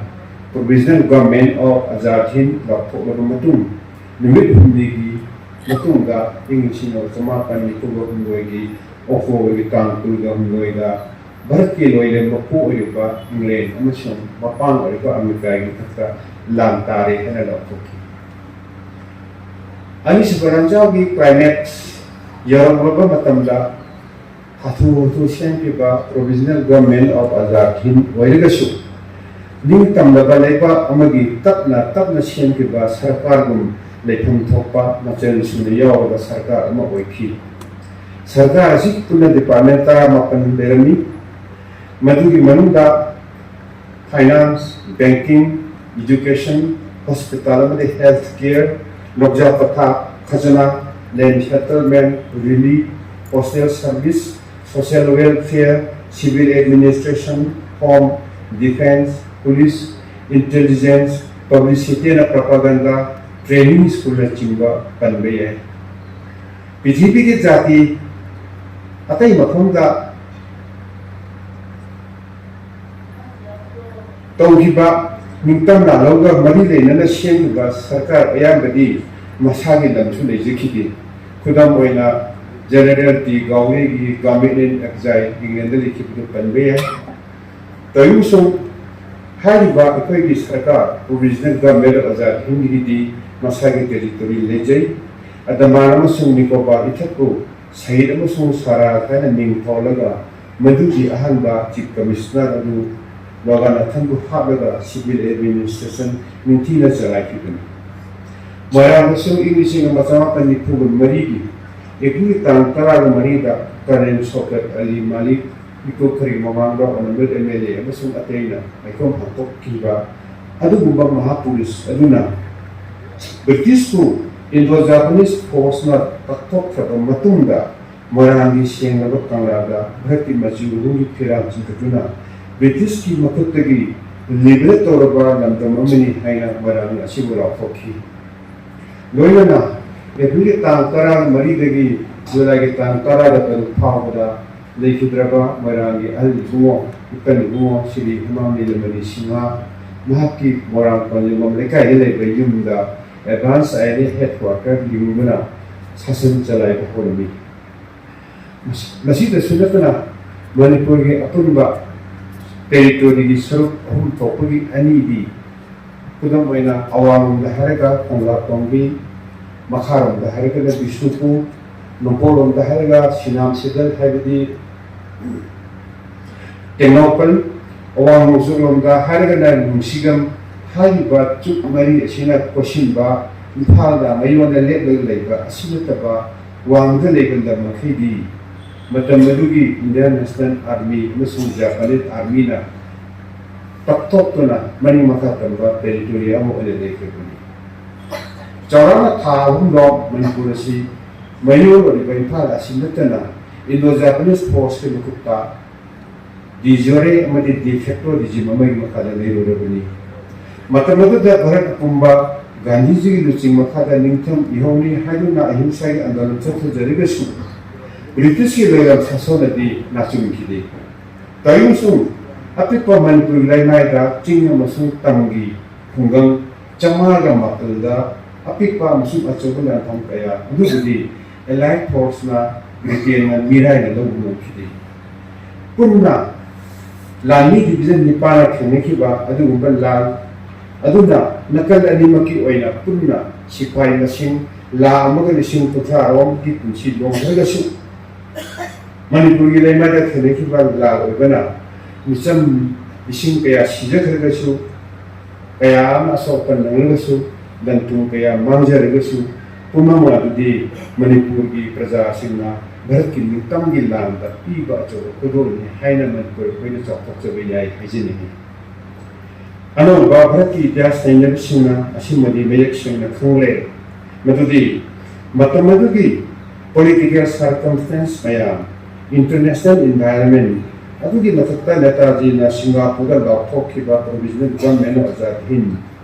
Provisional Government of Azad Hind ꯂꯥꯎꯊꯣꯛꯂꯕ ꯃꯇꯨꯡ, ꯅꯨꯃꯤꯠ ꯍꯨꯝꯅꯤꯒꯤ ꯃꯇꯨꯡꯗ, ꯏꯪ ꯂꯤꯁꯤꯡ ꯑꯃꯒ ꯆꯃꯥꯄꯟ ꯅꯤꯐꯨꯒ ꯍꯨꯝꯗꯣꯏꯒꯤ ꯑꯣꯛꯇꯣꯕꯔꯒꯤ ꯇꯥꯡ ꯀꯨꯟꯒ ꯍꯨꯝꯗꯣꯏꯗ, ꯚꯥꯔꯠꯀꯤ ꯂꯣꯏꯂꯦꯝ ꯃꯄꯨ ꯑꯣꯏꯔꯤꯕ ꯏꯪꯂꯦꯟ ꯑꯃꯁꯨꯡ ꯃꯄꯥꯡ ꯑꯣꯏꯔꯤꯕ ꯑꯃꯦꯔꯤꯀꯥꯒꯤ ꯃꯊꯛꯇ ꯂꯥꯟ ꯇꯥꯔꯦ ꯍꯥꯏꯅ ꯂꯥꯎꯊꯣꯛꯈꯤ꯫ ꯑꯅꯤꯁꯨꯕ ꯂꯥꯟꯖꯥꯎꯒꯤ climax ꯌꯧꯔꯛꯂꯕ ꯃꯇꯝꯗ, ꯍꯥꯊꯨ ꯍꯥꯊꯨ ꯁꯦꯝꯈꯤꯕ Provisional Government of Azad Hind ꯑꯣꯏꯔꯒꯁꯨ, ꯅꯤꯡꯇꯝꯂꯕ ꯂꯩꯕꯥꯛ ꯑꯃꯒꯤ ꯇꯞꯅ ꯇꯞꯅ ꯁꯦꯝꯈꯤꯕ ꯁꯔꯀꯥꯔꯒꯨꯝ ꯂꯩꯐꯝ ꯊꯣꯛꯄ ꯃꯆꯜ ꯁꯨꯅ ꯌꯥꯎꯔꯕ ꯁꯔꯀꯥꯔ ꯑꯃ ꯑꯣꯏꯈꯤ꯫ ꯁꯔꯀꯥꯔ ꯑꯁꯤ ꯄꯨꯟꯅ department ꯇꯔꯥꯃꯥꯄꯟ ꯂꯩꯔꯝꯃꯤ꯫ ꯃꯗꯨꯒꯤ ꯃꯅꯨꯡꯗ finance, banking, education, hospital ꯑꯃꯗꯤ health care, ꯂꯣꯛꯖꯥ ꯄꯊꯥꯞ, ꯈꯖꯅꯥ, land settlement, relief, postal service, social welfare, civil administration, home, defense, police, intelligence, publicity and propaganda, training school ꯅꯆꯤꯡꯕ ꯄꯟꯕ ꯌꯥꯏ꯫ ꯄ꯭ꯔꯤꯊꯤꯕꯤꯒꯤ ꯖꯥꯇꯤ ꯑꯇꯩ ꯃꯐꯝꯗ ꯇꯧꯈꯤꯕ ꯅꯤꯡꯇꯝ ꯂꯥꯜꯍꯧꯒ ꯃꯔꯤ ꯂꯩꯅꯅ ꯁꯦꯝꯈꯤꯕ ꯁꯔꯀꯥꯔ ꯑꯌꯥꯝꯕꯗꯤ ꯃꯁꯥꯒꯤ ꯂꯝꯁꯨ ꯂꯩꯖꯈꯤꯗꯦ꯫ ꯈꯨꯗꯝ ꯑꯣꯏꯅ, General ꯗꯤ ꯒꯥꯎꯔꯦꯒꯤ Government in Exile, ꯏꯪꯂꯦꯟꯗ ꯂꯩꯈꯤꯕꯗꯨ ꯄꯟꯕ ꯌꯥꯏ꯫ ꯇꯧꯏꯒꯨꯝꯁꯨꯡ, ꯍꯥꯏꯔꯤꯕ ꯑꯩꯈꯣꯏꯒꯤ ꯁꯔꯀꯥꯔ, Provisional Government of Azad Hindꯒꯤꯗꯤ ꯃꯁꯥꯒꯤ territory ꯂꯩꯖꯩ꯫ ꯑꯟꯗꯃꯥꯟ ꯑꯃꯁꯨꯡ ꯅꯤꯀꯣꯕꯥꯔ ꯏꯊꯠꯄꯨ ꯁꯍꯤꯗ ꯑꯃꯁꯨꯡ ꯁꯥꯔꯥ ꯍꯥꯏꯅ ꯃꯤꯡ ꯊꯣꯜꯂꯒ, ꯃꯗꯨꯒꯤ ꯑꯍꯥꯟꯕ Chief Commissioner ꯑꯗꯨ ꯂꯣꯒꯥꯅꯥꯊꯟꯕꯨ ꯍꯥꯞꯂꯒ civil administration ꯅꯤꯡꯊꯤꯅ ꯆꯂꯥꯏꯈꯤꯕꯅꯤ꯫ ꯃꯣꯏꯔꯥꯡꯗꯁꯨ ꯏꯪ ꯂꯤꯁꯤꯡ ꯑꯃ ꯆꯃꯥꯄꯟ ꯅꯤꯐꯨꯒ ꯃꯔꯤꯒꯤ ꯑꯦꯄ꯭ꯔꯤꯜꯒꯤ ꯇꯥꯡ ꯇꯔꯥꯒ ꯃꯔꯤꯗ Colonel ꯁꯧꯀꯠ ꯑꯂꯤ ꯃꯥꯂꯤꯛ ꯃꯤꯀꯣꯛ ꯈꯔꯒꯤ ꯃꯃꯥꯡꯗ Honourable M L A ꯑꯃꯁꯨꯡ ꯑꯇꯩꯅ ꯃꯥꯏꯈꯣꯝ ꯍꯥꯡꯗꯣꯛꯈꯤꯕ ꯑꯗꯨꯒꯨꯝꯕ ꯃꯍꯥꯄꯨꯔꯨꯁ ꯑꯗꯨꯅ Britishꯄꯨ Indo-Japanese forceꯅ ꯄꯥꯛꯊꯣꯛꯈ꯭ꯔꯕ ꯃꯇꯨꯡꯗ, ꯃꯣꯏꯔꯥꯡꯒꯤ ꯁꯦꯡꯂꯕ ꯀꯪꯂꯥꯗ ꯚꯥꯔꯠꯀꯤ ꯃꯆꯨ ꯑꯍꯨꯝꯒꯤ ꯐꯤꯔꯥꯜ ꯆꯤꯡꯈꯠꯇꯨꯅ ꯕ꯭ꯔꯤꯇꯤꯁꯀꯤ ꯃꯈꯨꯠꯇꯒꯤ ꯂꯤꯕꯔꯦꯠ ꯇꯧꯔꯕ ꯂꯝꯗꯝ ꯑꯃꯅꯤ ꯍꯥꯏꯅ ꯃꯣꯏꯔꯥꯡ ꯑꯁꯤꯕꯨ ꯂꯥꯎꯊꯣꯛꯈꯤ꯫ ꯂꯣꯏꯅꯅ ꯑꯦꯄ꯭ꯔꯤꯜꯒꯤ ꯇꯥꯡ ꯇꯔꯥꯃꯔꯤꯗꯒꯤ ꯖꯨꯂꯥꯏꯒꯤ ꯇꯥꯡ ꯇꯔꯥꯒ ꯇꯔꯨꯛ ꯐꯥꯎꯕꯗ ꯂꯩꯈꯤꯗ꯭ꯔꯕ ꯃꯣꯏꯔꯥꯡꯒꯤ ꯑꯍꯜ ꯏꯕꯨꯡꯉꯣ, ꯏꯄꯟ ꯏꯕꯨꯡꯉꯣ ꯁ꯭ꯔꯤ ꯍꯦꯃꯥꯝ ꯅꯤꯂꯃꯅꯤ ꯁꯤꯡꯍ ꯃꯍꯥꯛꯀꯤ ꯃꯣꯏꯔꯥꯡ ꯄꯟꯖꯨꯡꯕꯝ ꯂꯩꯀꯥꯏꯗ ꯂꯩꯕ ꯌꯨꯝꯗ advance I N A headquarter ꯂꯤꯡꯗꯨꯅ ꯁꯥꯁꯟ ꯆꯂꯥꯏꯕ ꯍꯧꯔꯝꯃꯤ꯫ ꯃꯁꯤ-, ꯃꯁꯤꯗꯁꯨ ꯅꯠꯇꯅ ꯃꯅꯤꯄꯨꯔꯒꯤ ꯑꯄꯨꯟꯕ ꯇꯦꯔꯤꯇꯣꯔꯤꯒꯤ ꯁꯔꯨꯛ ꯑꯍꯨꯝ ꯊꯣꯛꯄꯒꯤ ꯑꯅꯤꯗꯤ, ꯈꯨꯗꯝ ꯑꯣꯏꯅ ꯑꯋꯥꯡꯂꯣꯝꯗ ꯍꯥꯏꯔꯒ ꯀꯪꯂꯥꯇꯣꯡꯕꯤ, ꯃꯈꯥꯔꯣꯝꯗ ꯍꯥꯏꯔꯒꯅ ꯕꯤꯁꯅꯨꯄꯨꯔ, ꯅꯣꯡꯄꯣꯛꯂꯣꯝꯗ ꯍꯥꯏꯔꯒ ꯁꯤꯅꯥꯝ ꯁꯤꯗꯜ ꯍꯥꯏꯕꯗꯤ ꯇꯦꯡꯅꯧꯄꯜ, ꯑꯋꯥꯡ ꯅꯣꯡꯆꯨꯞꯂꯣꯝꯗ ꯍꯥꯏꯔꯒꯅ ꯅꯨꯡꯁꯤꯒꯝ꯫ ꯍꯥꯏꯔꯤꯕ ꯆꯨꯛ ꯃꯔꯤ ꯑꯁꯤꯅ ꯀꯣꯏꯁꯤꯟꯕ ꯏꯝꯐꯥꯜꯗ ꯃꯌꯣꯟꯗ ꯂꯦꯞꯂꯒ ꯂꯩꯕ ꯑꯁꯤ ꯅꯠꯇꯕ ꯋꯥꯡꯃꯗ ꯂꯩꯕ ꯂꯝ ꯃꯈꯩꯗꯤ ꯃꯇꯝ ꯑꯗꯨꯒꯤ ꯏꯟꯗꯤꯌꯥꯟ ꯅꯦꯁꯅꯦꯜ ꯑꯥꯔꯃꯤ ꯑꯃꯁꯨꯡ ꯖꯄꯥꯅꯤꯁ ꯑꯥꯔꯃꯤꯅ ꯇꯛꯊꯣꯛꯇꯨꯅ ꯃꯅꯤꯡ ꯃꯈꯥ ꯇꯝꯕ ꯇꯦꯔꯤꯇꯣꯔꯤ ꯑꯃ ꯑꯣꯏꯅ ꯂꯩꯈ꯭ꯔꯕꯅꯤ꯫ ꯆꯥꯎꯔꯥꯛꯅ ꯊꯥ ꯑꯍꯨꯝꯔꯣꯝ ꯃꯅꯤꯄꯨꯔ ꯑꯁꯤ ꯃꯌꯣꯜ ꯑꯣꯏꯔꯤꯕ ꯏꯝꯐꯥꯜ ꯑꯁꯤ ꯅꯠꯇꯅ ꯏꯟꯗꯣ ꯖꯄꯥꯅꯤꯁ ꯐꯣꯔꯁꯀꯤ ꯃꯈꯨꯠꯇ ꯗꯤ ꯖꯣꯔꯦ ꯑꯃꯗꯤ ꯗꯤ ꯐꯦꯛꯇꯣ ꯔꯤꯖꯤꯝ ꯑꯃꯒꯤ ꯃꯈꯥꯗ ꯂꯩꯔꯨꯔꯕꯅꯤ꯫ ꯃꯇꯝ ꯑꯗꯨꯗ ꯚꯥꯔꯠ ꯑꯄꯨꯝꯕ ꯒꯥꯟꯙꯤꯖꯤꯒꯤ ꯂꯨꯆꯤꯡ ꯃꯈꯥꯗ ꯅꯤꯡꯊꯝ ꯏꯍꯧꯅꯤ ꯍꯥꯏꯗꯨꯅ ꯑꯍꯤꯡꯁꯥꯒꯤ ꯑꯟꯗꯣꯂꯟ ꯆꯠꯊꯖꯔꯒꯁꯨ, ꯕ꯭ꯔꯤꯇꯤꯁꯀꯤ ꯂꯩꯉꯥꯛ ꯁꯥꯁꯣꯟꯅꯗꯤ ꯅꯥꯆꯨꯡꯈꯤꯗꯦ꯫ ꯇꯧꯏꯒꯨꯝꯁꯨꯡ, ꯑꯄꯤꯛꯄ ꯃꯅꯤꯄꯨꯔꯒꯤ ꯂꯩꯃꯥꯏꯗ ꯆꯤꯡ ꯑꯃꯁꯨꯡ ꯇꯝꯒꯤ ꯈꯨꯡꯒꯪ ꯆꯥꯝꯃꯉꯥꯒ ꯃꯥꯄꯜꯗ ꯑꯄꯤꯛꯄ ꯑꯃꯁꯨꯡ ꯑꯆꯧꯕ ꯂꯥꯟꯐꯝ ꯀꯌꯥ ꯑꯗꯨꯕꯨꯗꯤ ꯑꯦꯂꯥꯏꯠ ꯐꯣꯔꯁꯅ ꯕ꯭ꯔꯤꯇꯦꯟꯅ ꯃꯤꯔꯥꯏꯅ ꯂꯧꯕ ꯉꯝꯈꯤꯗꯦ꯫ ꯄꯨꯟꯅ ꯂꯥꯟꯃꯤ ꯗꯤꯕꯤꯖꯟ ꯅꯤꯄꯥꯟꯅ ꯊꯦꯡꯅꯈꯤꯕ ꯑꯗꯨꯒꯨꯝꯕ ꯂꯥꯟ ꯑꯗꯨꯅ ꯅꯥꯀꯜ ꯑꯅꯤꯃꯛꯀꯤ ꯑꯣꯏꯅ ꯄꯨꯟꯅ ꯁꯤꯐꯥꯏ ꯃꯁꯤꯡ ꯂꯥꯈ ꯑꯃꯒ ꯂꯤꯁꯤꯡ ꯀꯨꯟꯊ꯭ꯔꯥ ꯔꯣꯝꯒꯤ ꯄꯨꯟꯁꯤ ꯂꯣꯝꯈ꯭ꯔꯒꯁꯨ, ꯃꯅꯤꯄꯨꯔꯒꯤ ꯂꯩꯃꯥꯏꯗ ꯊꯦꯡꯅꯈꯤꯕ ꯂꯥꯟ ꯑꯣꯏꯕꯅ ꯃꯤꯆꯝ ꯂꯤꯁꯤꯡ ꯀꯌꯥ ꯁꯤꯖꯈ꯭ꯔꯒꯁꯨ, ꯀꯌꯥ ꯑꯃ ꯑꯁꯣꯛ ꯑꯄꯟ ꯅꯪꯂꯒꯁꯨ, ꯂꯟ ꯊꯨꯝ ꯀꯌꯥ ꯃꯥꯡꯖꯔꯒꯁꯨ, ꯄꯨꯝꯅꯃꯛ ꯑꯗꯨꯗꯤ ꯃꯅꯤꯄꯨꯔꯒꯤ ꯄ꯭ꯔꯖꯥꯁꯤꯡꯅ ꯚꯥꯔꯠꯀꯤ ꯅꯤꯡꯇꯝꯒꯤ ꯂꯥꯟꯗ ꯄꯤꯕ ꯑꯆꯧꯕ ꯈꯨꯗꯣꯜꯅꯤ ꯍꯥꯏꯅ ꯃꯅꯤꯄꯨꯔ ꯑꯩꯈꯣꯏꯅ ꯆꯥꯎꯊꯣꯛꯆꯕ ꯌꯥꯏ ꯍꯥꯏꯖꯅꯤꯡꯏ꯫ ꯑꯅꯧꯕ ꯚꯥꯔꯠꯀꯤ ꯏꯇꯤꯍꯥꯁ ꯅꯩꯅꯕꯁꯤꯡꯅ ꯑꯁꯤꯃꯗꯤ ꯃꯌꯦꯛ ꯁꯦꯡꯅ ꯈꯪꯂꯦ, ꯃꯗꯨꯗꯤ ꯃꯇꯝ ꯑꯗꯨꯒꯤ Political circumstance ꯃꯌꯥꯝ, international environment, ꯑꯗꯨꯒꯤ ꯃꯊꯛꯇ ꯅꯦꯇꯥꯖꯤꯅ ꯁꯤꯡꯒꯥꯄꯨꯔꯗ ꯂꯥꯎꯊꯣꯛꯈꯤꯕ Provisional Government of Azad Hind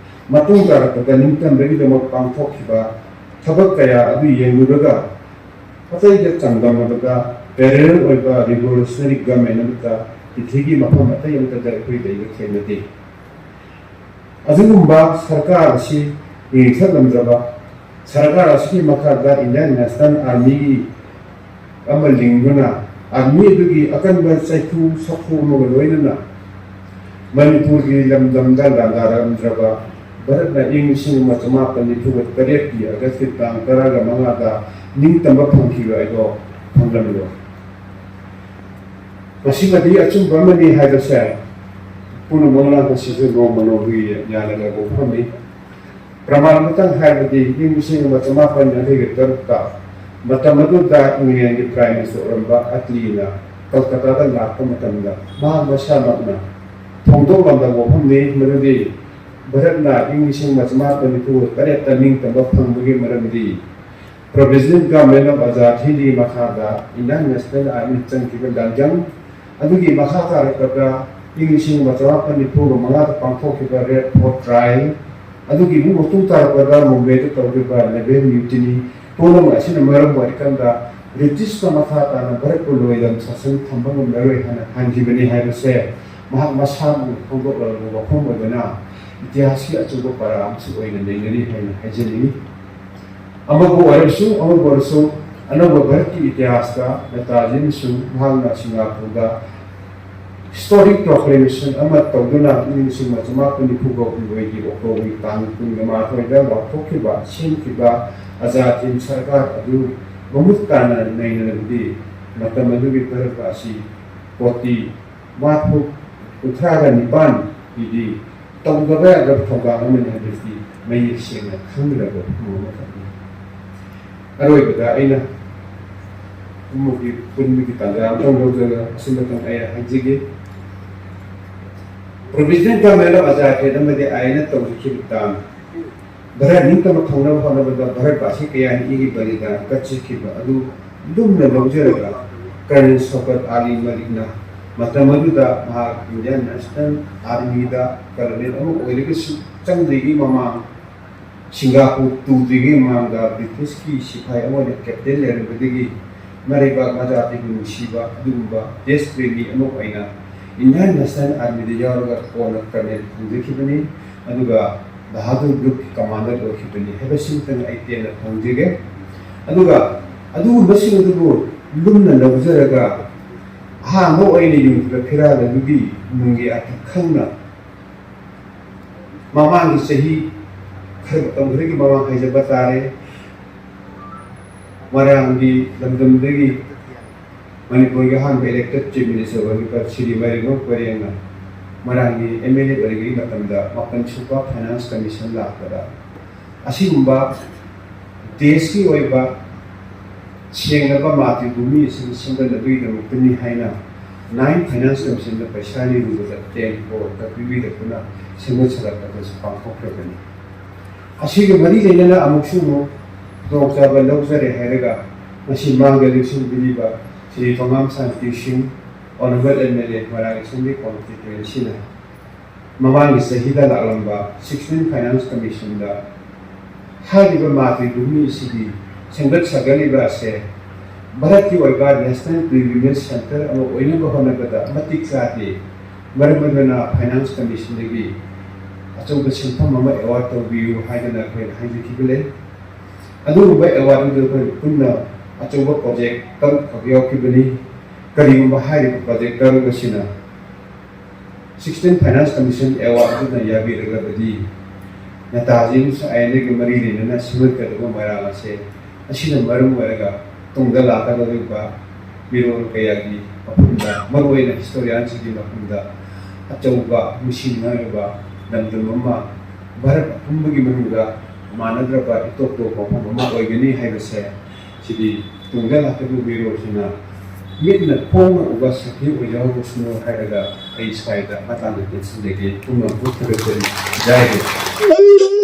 ꯃꯇꯨꯡ ꯇꯥꯔꯛꯄꯗ ꯅꯤꯡꯇꯝꯕꯒꯤꯗꯃꯛ ꯄꯥꯡꯊꯣꯛꯈꯤꯕ ꯊꯕꯛ ꯀꯌꯥ ꯑꯗꯨ ꯌꯦꯡꯂꯨꯔꯒ, ꯑꯇꯩꯒ ꯆꯥꯡꯗꯝꯅꯕꯗ parallel ꯑꯣꯏꯕ revolutionary government ꯑꯃꯠꯇ ꯄ꯭ꯔꯤꯊꯤꯕꯤꯒꯤ ꯃꯐꯝ ꯑꯇꯩ ꯑꯃꯠꯇꯗ ꯑꯩꯈꯣꯏ ꯂꯩꯕ ꯊꯦꯡꯅꯗꯦ꯫ ꯑꯗꯨꯒꯨꯝꯕ ꯁꯔꯀꯥꯔ ꯑꯁꯤ ꯂꯤꯡꯈꯠꯂꯝꯗ꯭ꯔꯕ, ꯁꯔꯀꯥꯔ ꯑꯁꯤꯒꯤ ꯃꯈꯥꯗ Indian National Armyꯒꯤ ꯑꯃ ꯂꯤꯡꯗꯨꯅ, army ꯑꯗꯨꯒꯤ ꯑꯀꯟꯕ ꯆꯩꯐꯨ ꯁꯥꯐꯨ ꯑꯃꯒ ꯂꯣꯏꯅꯅ ꯃꯅꯤꯄꯨꯔꯒꯤ ꯂꯝꯗꯝꯗ ꯂꯥꯟꯗꯥꯔꯝꯗ꯭ꯔꯕ ꯚꯥꯔꯠꯅ ꯏꯪ ꯂꯤꯁꯤꯡ ꯑꯃ ꯆꯃꯥꯄꯟ ꯅꯤꯐꯨꯒ ꯇꯔꯦꯠꯀꯤ ꯑꯥꯒꯁꯀꯤ ꯇꯥꯡ ꯇꯔꯥꯒ ꯃꯉꯥꯗ ꯅꯤꯡꯇꯝꯕ ꯐꯪꯈꯤꯕ ꯍꯥꯏꯗꯣ ꯐꯪꯂꯝꯂꯣꯏ꯫ ꯃꯁꯤꯃꯗꯤ ꯑꯆꯨꯝꯕ ꯑꯃꯅꯤ ꯍꯥꯏꯕꯁꯦ ꯄꯨꯝꯅꯃꯛꯅ ꯉꯁꯤꯁꯨ ꯅꯣꯡꯃ ꯅꯣꯡꯃꯒꯤ ꯌꯥꯅꯔꯒ ꯎꯐꯝꯅꯤ꯫ ꯄ꯭ꯔꯃꯥꯟ ꯑꯃꯇꯪ ꯍꯥꯏꯕꯗꯤ, ꯏꯪ ꯂꯤꯁꯤꯡ ꯑꯃ ꯆꯃꯥꯄꯟ ꯌꯥꯡꯈꯩꯒ ꯇꯔꯨꯛꯇ ꯃꯇꯝ ꯑꯗꯨꯗ ꯏꯪꯂꯦꯟꯒꯤ Prime Minister ꯑꯣꯏꯔꯝꯕ ꯑꯦꯇꯂꯤꯅ ꯀꯜꯀꯇꯥꯗ ꯂꯥꯛꯄ ꯃꯇꯝꯗ ꯃꯍꯥꯛ ꯃꯁꯥꯃꯛꯅ ꯐꯣꯡꯗꯣꯛꯂꯝꯕ ꯋꯥꯐꯝꯅꯤ꯫ ꯃꯗꯨꯗꯤ ꯚꯥꯔꯠꯅ ꯏꯪ ꯂꯤꯁꯤꯡ ꯑꯃ ꯆꯃꯥꯄꯟ ꯅꯤꯐꯨ ꯇꯔꯦꯠꯇ ꯅꯤꯡꯇꯝꯕ ꯐꯪꯕꯒꯤ ꯃꯔꯝꯗꯤ Provisional Government of Azad Hindꯒꯤ ꯃꯈꯥꯗ Indian National Army ꯆꯪꯈꯤꯕ ꯂꯥꯟꯖꯪ ꯑꯗꯨꯒꯤ ꯃꯈꯥ ꯇꯥꯔꯛꯄꯗ ꯏꯪ ꯂꯤꯁꯤꯡ ꯑꯃ ꯆꯃꯥꯄꯟ ꯅꯤꯐꯨꯒ ꯃꯉꯥꯗ ꯄꯥꯡꯊꯣꯛꯈꯤꯕ Red Fort Trial ꯑꯗꯨꯒꯤ ꯑꯃꯨꯛ ꯃꯇꯨꯡ ꯇꯥꯔꯛꯄꯗ ꯃꯨꯝꯕꯩꯗ ꯇꯧꯈꯤꯕ Naval Mutiny ꯄꯨꯝꯅꯃꯛ ꯑꯁꯤꯅ ꯃꯔꯝ ꯑꯣꯏꯔꯀꯥꯟꯗ ꯕ꯭ꯔꯤꯇꯤꯁꯅ ꯃꯈꯥ ꯇꯥꯅ ꯚꯥꯔꯠꯄꯨ ꯂꯣꯏꯂꯝ ꯁꯥꯁꯟ ꯊꯝꯕ ꯉꯝꯂꯔꯣꯏ ꯍꯥꯏꯅ ꯍꯥꯏꯈꯤꯕꯅꯤ ꯍꯥꯏꯕꯁꯦ ꯃꯍꯥꯛ ꯃꯁꯥꯃꯛꯅ ꯐꯣꯡꯗꯣꯛꯂꯕ ꯋꯥꯐꯝ ꯑꯣꯏꯕꯅ ꯏꯇꯤꯍꯥꯁꯀꯤ ꯑꯆꯧꯕ ꯄꯔꯥ ꯑꯃꯁꯨ ꯑꯣꯏꯅ ꯅꯩꯅꯔꯤ ꯍꯥꯏꯅ ꯍꯥꯏꯖꯅꯤꯡꯏ꯫ ꯑꯃꯕꯨ ꯑꯣꯏꯔꯕꯁꯨ, ꯑꯃꯕꯨ ꯑꯣꯏꯔꯁꯨ, ꯑꯅꯧꯕ ꯚꯥꯔꯠꯀꯤ ꯏꯇꯤꯍꯥꯁꯇ ꯅꯦꯇꯥꯖꯤꯅꯁꯨ ꯃꯍꯥꯛꯅ ꯁꯤꯡꯒꯥꯄꯨꯔꯗ Historic Proclamation ꯑꯃ ꯇꯧꯗꯨꯅ ꯏꯪ ꯂꯤꯁꯤꯡ ꯑꯃ ꯆꯃꯥꯄꯟ ꯅꯤꯐꯨꯒ ꯍꯨꯝꯗꯣꯏꯒꯤ ꯑꯣꯛꯇꯣꯕꯔꯒꯤ ꯇꯥꯡ ꯀꯨꯟꯒ ꯃꯥꯊꯣꯏꯗ ꯂꯥꯎꯊꯣꯛꯈꯤꯕ, ꯁꯦꯝꯈꯤꯕ ꯑꯖꯥꯗ ꯍꯤꯟꯗ ꯁꯔꯀꯥꯔ ꯑꯗꯨ ꯃꯃꯨꯠ ꯇꯥꯅ ꯅꯩꯅꯔꯕꯗꯤ ꯃꯇꯝ ꯑꯗꯨꯒꯤ ꯚꯥꯔꯠ ꯑꯁꯤ ꯀꯣꯇꯤ ꯃꯥꯐꯨ ꯀꯨꯟꯊ꯭ꯔꯥꯒ ꯅꯤꯄꯥꯟ ꯄꯤꯕꯤ ꯇꯧꯗꯕ ꯌꯥꯗꯕ ꯊꯧꯗꯥꯡ ꯑꯃꯅꯤ ꯍꯥꯏꯕꯁꯤ ꯃꯌꯦꯛ ꯁꯦꯡꯅ ꯈꯪꯒꯗꯕ ꯋꯥꯐꯝ ꯑꯃꯈꯛꯅꯤ꯫ ꯑꯔꯣꯏꯕꯗ ꯑꯩꯅ ꯄꯨꯝꯅꯃꯛꯀꯤ ꯄꯨꯟꯕꯒꯤ ꯇꯥꯟꯖꯥ ꯑꯃꯇꯪ ꯂꯧꯖꯔꯒ ꯑꯁꯤꯃꯇꯪ ꯑꯩ ꯍꯥꯏꯖꯒꯦ꯫ Provisional Government of Azad Hind ꯑꯃꯗꯤ ꯑꯥꯏ ꯑꯦꯟꯅ ꯇꯧꯖꯈꯤꯕ ꯇꯥꯡ ꯚꯥꯔꯠ ꯅꯤꯡꯇꯝꯕ ꯐꯪꯅꯕ ꯍꯣꯠꯅꯕꯗ ꯚꯥꯔꯠ ꯚꯥꯁꯤ ꯀꯌꯥꯅ ꯏꯒꯤ ꯕꯂꯤꯗꯥꯟ ꯀꯠꯆꯈꯤꯕ ꯑꯗꯨ ꯂꯨꯝꯅ ꯂꯧꯖꯔꯒ ꯀꯔꯅꯦꯜ ꯁꯧꯀꯠ ꯑꯂꯤ ꯃꯂꯤꯛꯅ ꯃꯇꯝ ꯑꯗꯨꯗ ꯃꯍꯥꯛ ꯏꯟꯗꯤꯌꯥꯟ ꯅꯦꯁꯅꯦꯜ ꯑꯥꯔꯃꯤꯗ ꯀꯔꯅꯦꯜ ꯑꯃ ꯑꯣꯏꯔꯒꯁꯨ ꯆꯪꯗ꯭ꯔꯤꯉꯩ ꯃꯃꯥꯡ ꯁꯤꯡꯒꯥꯄꯨꯔ ꯇꯨꯗ꯭ꯔꯤꯉꯩ ꯃꯃꯥꯡꯗ ꯕ꯭ꯔꯤꯇꯤꯁꯀꯤ ꯁꯤꯐꯥꯏ ꯑꯃ ꯑꯣꯏꯅ ꯀꯦꯞꯇꯦꯟ ꯂꯩꯔꯝꯕꯗꯒꯤ ꯃꯔꯩꯕꯥꯛ ꯃꯖꯥꯇꯤꯕꯨ ꯅꯨꯡꯁꯤꯕ ꯑꯗꯨꯒꯨꯝꯕ ꯗꯦꯁ ꯄ꯭ꯔꯦꯃꯤ ꯑꯃ ꯑꯣꯏꯅ ꯏꯟꯗꯤꯌꯥꯟ ꯅꯦꯁꯅꯦꯜ ꯑꯥꯔꯃꯤꯗ ꯌꯥꯎꯔꯒ ꯀꯣꯟꯅ ꯀꯔꯅꯦꯜ ꯐꯪꯖꯈꯤꯕꯅꯤ꯫ ꯑꯗꯨꯒ ꯕꯍꯥꯗꯨꯔ ꯒ꯭ꯔꯨꯞꯀꯤ ꯀꯃꯥꯟꯗꯔ ꯑꯣꯏꯈꯤꯕꯅꯤ ꯍꯥꯏꯕꯁꯤꯃꯇꯪ ꯑꯩ ꯇꯦꯟꯅ ꯐꯣꯡꯖꯒꯦ꯫ ꯑꯗꯨꯒ ꯑꯗꯨꯒꯨꯝꯕꯁꯤꯡ ꯑꯗꯨꯕꯨ ꯂꯨꯝꯅ ꯂꯧꯖꯔꯒ ꯑꯍꯥꯟꯕ ꯑꯣꯏꯅ ꯌꯨꯝꯈꯤꯕ ꯐꯤꯔꯥꯜ ꯑꯗꯨꯒꯤ ꯅꯨꯡꯒꯤ ꯑꯥꯔꯊ ꯈꯪꯅ ꯃꯃꯥꯡꯒꯤ ꯆꯍꯤ ꯈꯔ ꯃꯇꯝ ꯈꯔꯒꯤ ꯃꯃꯥꯡ ꯍꯥꯏꯖꯕ ꯇꯥꯔꯦ, ꯃꯣꯏꯔꯥꯡꯒꯤ ꯂꯝꯗꯝꯗꯒꯤ ꯃꯅꯤꯄꯨꯔꯒꯤ ꯑꯍꯥꯟꯕ elected chief minister ꯑꯣꯏꯔꯤꯕ ꯁ꯭ꯔꯤ ꯃꯥꯏꯔꯦꯝꯕꯝ ꯀꯣꯏꯔꯦꯡꯅ ꯃꯣꯏꯔꯥꯡꯒꯤ ꯑꯦꯝ ꯑꯦꯜ ꯑꯦ ꯑꯣꯏꯔꯤꯉꯩ ꯃꯇꯝꯗ ꯃꯥꯄꯟ ꯁꯨꯕ finance commission ꯂꯥꯛꯄꯗ ꯑꯁꯤꯒꯨꯝꯕ ꯗꯦꯁꯀꯤ ꯑꯣꯏꯕ ꯁꯦꯡꯂꯕ ꯃꯥꯇ꯭ꯔꯤꯚꯨꯃꯤ ꯑꯁꯤ ꯁꯦꯝꯒꯠꯅꯕꯒꯤꯗꯃꯛꯇꯅꯤ ꯍꯥꯏꯅ nine finance commissionꯗ ꯄꯩꯁꯥ ꯅꯤꯔꯨꯕꯗ ten crore ꯄꯤꯕꯤꯔꯛꯇꯨꯅ ꯁꯦꯝꯒꯠ ꯁꯥꯒꯠꯄꯗꯁꯨ ꯄꯥꯡꯊꯣꯛꯈ꯭ꯔꯕꯅꯤ꯫ ꯑꯁꯤꯒ ꯃꯔꯤ ꯂꯩꯅꯅ ꯑꯃꯨꯛꯁꯨ ꯑꯃꯨꯛ ꯈꯨꯗꯣꯡꯆꯥꯕ ꯂꯧꯖꯔꯦ ꯍꯥꯏꯔꯒ ꯉꯁꯤ ꯃꯥꯡꯗ ꯂꯦꯡꯁꯤꯟꯕꯤꯔꯤꯕ ꯁ꯭ꯔꯤ ꯊꯣꯉꯥꯝ ꯁꯥꯟꯇꯤ ꯁꯤꯡ, Honourable M L A Moirang Assembly Constituencyꯅ ꯃꯃꯥꯡꯒꯤ ꯆꯍꯤꯗ ꯂꯥꯛꯂꯝꯕ sixteen finance commissionꯗ ꯍꯥꯏꯔꯤꯕ ꯃꯥꯇ꯭ꯔꯤꯚꯨꯃꯤ ꯑꯁꯤꯒꯤ ꯁꯦꯝꯒꯠ ꯁꯥꯒꯠꯂꯤꯕ ꯑꯁꯦ ꯚꯥꯔꯠꯀꯤ ꯑꯣꯏꯕ national pilgrimage centre ꯑꯃ ꯑꯣꯏꯅꯕ ꯍꯣꯠꯅꯕꯗ ꯃꯇꯤꯛ ꯆꯥꯗꯦ꯫ ꯃꯔꯝ ꯑꯗꯨꯅ finance commissionꯗꯒꯤ ꯑꯆꯧꯕ ꯁꯦꯟꯐꯝ ꯑꯃ award ꯇꯧꯕꯤꯌꯨ ꯍꯥꯏꯗꯅ ꯑꯩꯈꯣꯏꯅ ꯍꯥꯏꯖꯈꯤꯕ ꯂꯩ꯫ ꯑꯗꯨꯒꯨꯝꯕ award ꯑꯗꯨ ꯑꯩꯈꯣꯏ ꯄꯨꯟꯅ ꯑꯆꯧꯕ project ꯇꯔꯨꯛ ꯈꯛ ꯌꯥꯎꯈꯤꯕꯅꯤ꯫ ꯀꯔꯤꯒꯨꯝꯕ ꯍꯥꯏꯔꯤꯕ project ꯇꯔꯨꯛ ꯑꯁꯤꯅ sixteen finance commission award ꯑꯗꯨꯅ ꯌꯥꯕꯤꯔꯛꯂꯕꯗꯤ ꯅꯦꯇꯥꯖꯤ ꯑꯃꯁꯨꯡ ꯑꯥꯏ ꯑꯦꯟ ꯑꯦꯒ ꯃꯔꯤ ꯂꯩꯅꯅ ꯁꯦꯝꯒꯠꯀꯗꯕ ꯃꯣꯏꯔꯥꯡ ꯑꯁꯦ ꯑꯁꯤꯅ ꯃꯔꯝ ꯑꯣꯏꯔꯒ ꯇꯨꯡꯗ ꯂꯥꯛꯀꯗꯧꯔꯤꯕ ꯃꯤꯔꯣꯜ ꯀꯌꯥꯒꯤ ꯃꯐꯝꯗ, ꯃꯔꯨꯑꯣꯏꯅ historianꯁꯤꯡꯒꯤ ꯃꯐꯝꯗ ꯑꯆꯧꯕ ꯅꯨꯡꯁꯤꯅꯤꯡꯉꯥꯏ ꯑꯣꯏꯕ ꯂꯝꯗꯝ ꯑꯃ, ꯚꯥꯔꯠ ꯑꯄꯨꯝꯕꯒꯤ ꯃꯅꯨꯡꯗ ꯃꯥꯟꯅꯗ꯭ꯔꯕ ꯏꯇꯣꯞ ꯇꯣꯞꯄ ꯃꯐꯝ ꯑꯃ ꯑꯣꯏꯒꯅꯤ ꯍꯥꯏꯕꯁꯦ ꯁꯤꯗꯤ ꯇꯨꯡꯗ ꯂꯥꯛꯀꯗꯧꯕ ꯃꯤꯔꯣꯜꯁꯤꯡꯅ ꯃꯤꯠꯅ ꯈꯣꯡꯅ ꯎꯕ ꯁꯛꯇꯤ ꯑꯣꯏꯖꯍꯧꯕꯁꯅꯨ ꯍꯥꯏꯔꯒ ꯑꯩ ꯁ꯭ꯋꯥꯏꯗ ꯃꯇꯥꯡꯗ ꯇꯦꯟꯁꯤꯟꯖꯒꯦ꯫ ꯄꯨꯝꯅꯃꯛꯄꯨ ꯊꯥꯒꯠꯆꯔꯤ꯫ ꯖꯥꯏ ꯍꯤꯟꯗ꯫